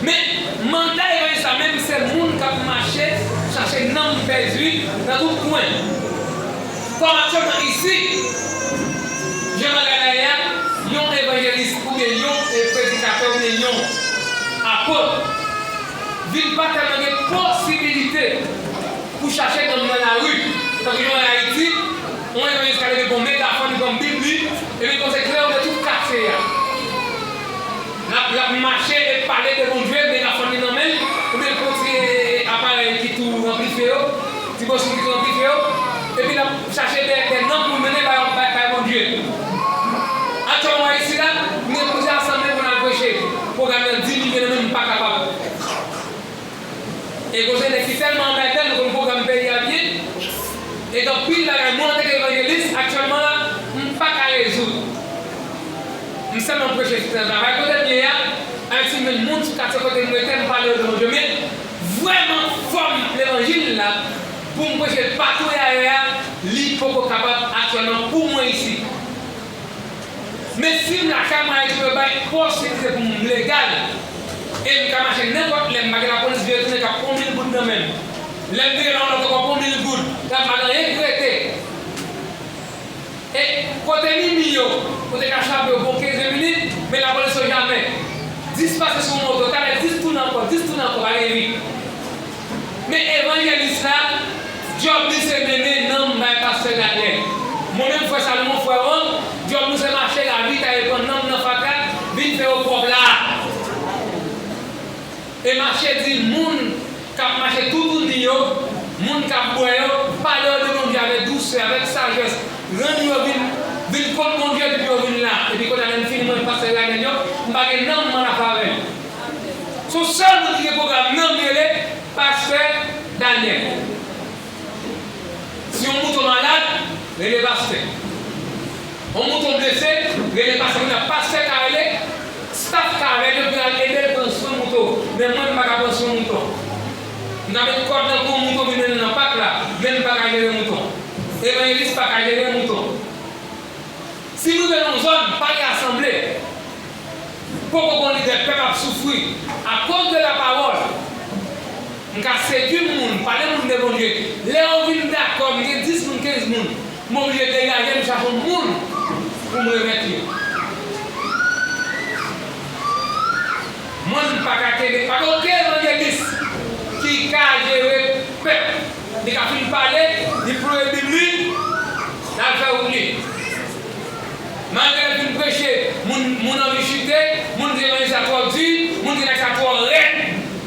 Men, manda evanjelis la menm, se moun k ap mache, chache nanm pèdi nan tout kwen. Kòm aktyèlman isi, Vil pa tèlman gen posibilite pou chache nanm nan lari. Tankou jan w wè Ayiti, yon evanjelis ka leve gon megafòn, li pran Bib li, epi l konn se klè de tout katye a. L ap, l ap mache e pale de Bondye, megafòn li nan men l, oubyen l pran ti aparèy ki tou anplifye yo, ti bòs ki tou anplifye yo, epi l ap chache de, de nanm pou l mennen bay, bay, bay Bondye. Aktyèlman, w wè isi la, m gen plizyè asanble pou n al preche. Pwogram nan di milye nan men m, m pa kapab. E gon seri nèg ki tèlman anmèdan, nou konn pwogram peyi a byen. E gen anpil bagay, mwen antanke evanjelis, aktyèlman la, m pa ka rezoud. M sèlman preche sou tèren travay kote m ye a, avèk si m jwenn moun sou katye kote m rete, m pale yo de Bondye. Men, vrèman, fòm levanjil la, pou m preche l patou e ayè a, li poko kapab aktyèlman pou mwen isi. Men si m lakay mwen, yo bay posiblite pou m legal, e m ka mache nenpòt lè, m pa gen lapolis vire tounen k ap pran mil goud nan men m. Lè m vire nan lòt ankò pran mil goud, la m pa gen anyen k rete. E kote Mimi yo, ou te ka chape yo pou kenz minit, men lapolis yo jamè. Dis pase sou moto, talè dis tounen ankò, dis tounen ankò, pa gen uit. Men evanjelis la, djòb li se mennen nanm bay pastè Daniel. Mwen menm frè Salomon, frè Ron, djòb nou se mache ravitaye, pran nanm nan fatra, vin fè yo pwòp la. E mache di moun k ap mache toutouni yo, moun k ap bwè yo, pale yo de Bondye avèk dousè, avèk sajès, rann yo vin, vin kot Bondye depi yo vin la. Epi kounye a lè m fini manje pastè Daniel yo, m pa gen nanm m ann afè avè l. Se yon sèl moun ki gen pwogram nanm li rele pastè Daniel. Si yon mouton malad, rele pastè. Yon mouton blese, rele pastè. Kounye a pastè ka rele staff k avè l yo pou y al ede l pran swen mouton. Men mwen, m pa ka pran swen mouton. M ka met kòd nan kou yon mouton vin mennen nan pak la, men m pa ka jere mouton. Evanjelis pa ka jere mouton. Si m rive nan yon zòn, pa gen asanble. Poko gon lidè, pèp ap soufri. Akoz de la pawòl, m ka sedui moun, pale moun de Bondye. Lè yo vin dakò, m gen dis moun, kenz moun, m oblije degaje m, chache yon moun pou m remèt yo. Mwen, m pa ka kenbe, pa gen okenn evanjelis ki ka jere pèp. Li ka fin pale, li ploye Bib li, l al fè wout li. Malgre l fin preche, moun, moun anvi chite, moun di evanjil sa twò di, moun di nèg sa twò rèd,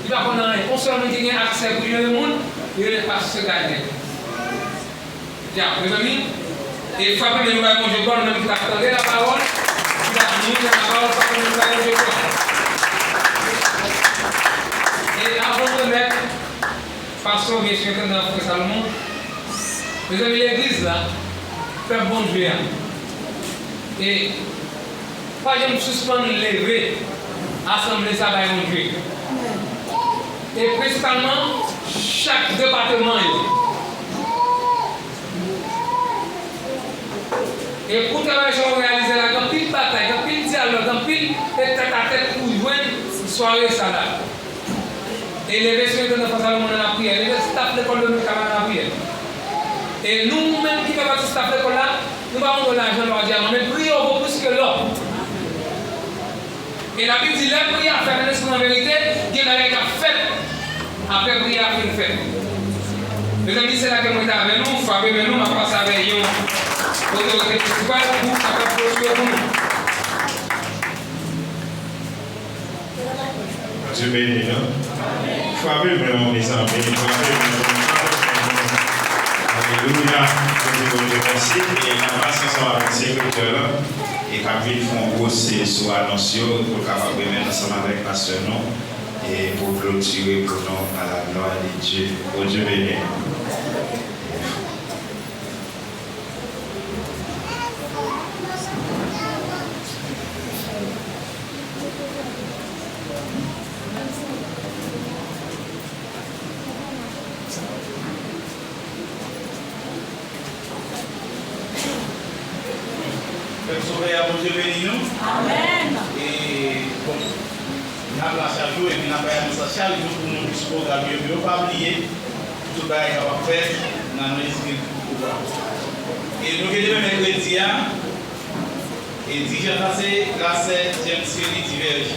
li pa konn anyen. Yon sèl moun ki gen aksè pou jere moun, li rele pastè Daniel. Dya, mezanmi, e frape men nou bay Bondye glwa, nou menm ki t ap tande lapawòl, ki t ap mouri nan lapawòl, frape men nou bay Bondye glwa. E avan m remèt pastè oubyen siperentandan frè Salomon, mezanmi, legliz la, pèp Bondye a, e pa janm sispann leve asanble sa bay Bondye. E prensipalman, chak depatman yo. E pou travay sa yo reyalize la, gen anpil batay, gen anpil dyalòg, gen anpil tètatèt pou jwenn sware sa la. E leve siperentandan frè Salomon nan lapriyè, leve staf lekòl dominikan la nan lapriyè. E nou menm ki fè pati staf lekòl la, nou pa mande w lajan, nou pa w dyaman, men priyè w vo plis ke lò. E Labib di, lè priyè a fèt nan lespri, an verite, gen bagay k ap fèt apre priyè a fin fèt. Mezanmi, se la ke mwen te avè nou, frape men nou, m ap pase avè yon otorite prensipal pou kapab klotire pou nou. Bondye beni nou. Frape men nou, mezanmi, frape men nou. Alelouya. Bondye, Bondye, mèsi. E n ap pase ansanm avèk sekretè la, e k ap vin fè yon gwo siy sou anons yo, pou l kapab remèt ansanm avèk pastè nou, e pou klotire pou nou, à la gloire de Dieu. Bondye beni nou. Pèp Sovè a, Bondye beni nou. Amèn. E, bon, n ap la chak jou, epi n ap bay anons la chak jou pou nou sou pwogram yo, pou yo pa bliye, pou tout bagay kapab fèt nan non Jezi Kris pou pouvwa. E nou gen demen mèkredi a, e dirijan sa se la sè James Kelly Diverge.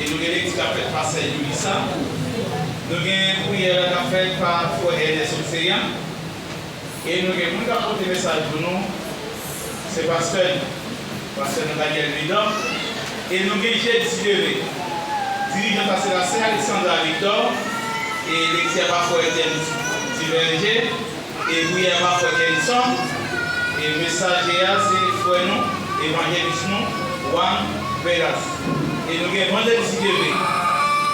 E nou gen lekti k ap fèt pa sè Yulissa. Nou gen priyè la k ap fèt pa frè Ernest Ocean. E nou gen moun k ap pote mesaj pou nou, se pastè nou, pastè nou Daniel Vidor. E nou gen jedi, si Dye vle, dirijan sa se la sè Alexandra Victor, e lekti a pa frè James Duverger, e priyè a pa frè Kenson, e mesaje a se frè nou, evanjelis nou, Juan Velas. E nou gen vandredi, si Dye vle,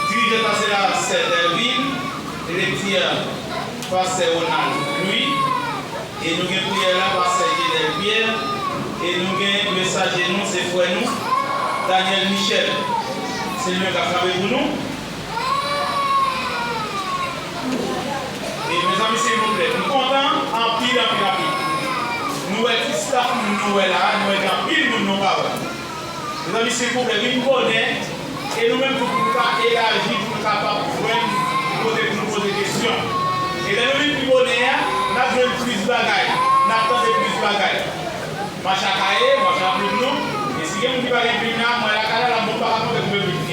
dirijan sa se la sè Delvin, e lekti a pastè Ronald Louis, e nou gen priyè la pastè Jedel Pierre, e nou gen mesaje nou, se frè nou, Daniel Michel. Se li menm k ap kanpe pou nou. E mezanmi, silvouplè, m kontan anpil, anpil, anpil. Nou wè ti staf moun nou wè la, nou wè gen anpil moun nou pa wè. Mezanmi, silvouplè, vin bonè. E nou menm tou, pou nou ka elaji, pou nou kapab jwenn kote pou nou poze kesyon. E lè nou vin pi bonè a, n ap jwenn plis bagay, n ap tande plis bagay. Mach a kaye, mach a plim nou. E si gen moun ki pa gen plim la, mwen lakay la, la, mwen pa ka konte pou mwen plim.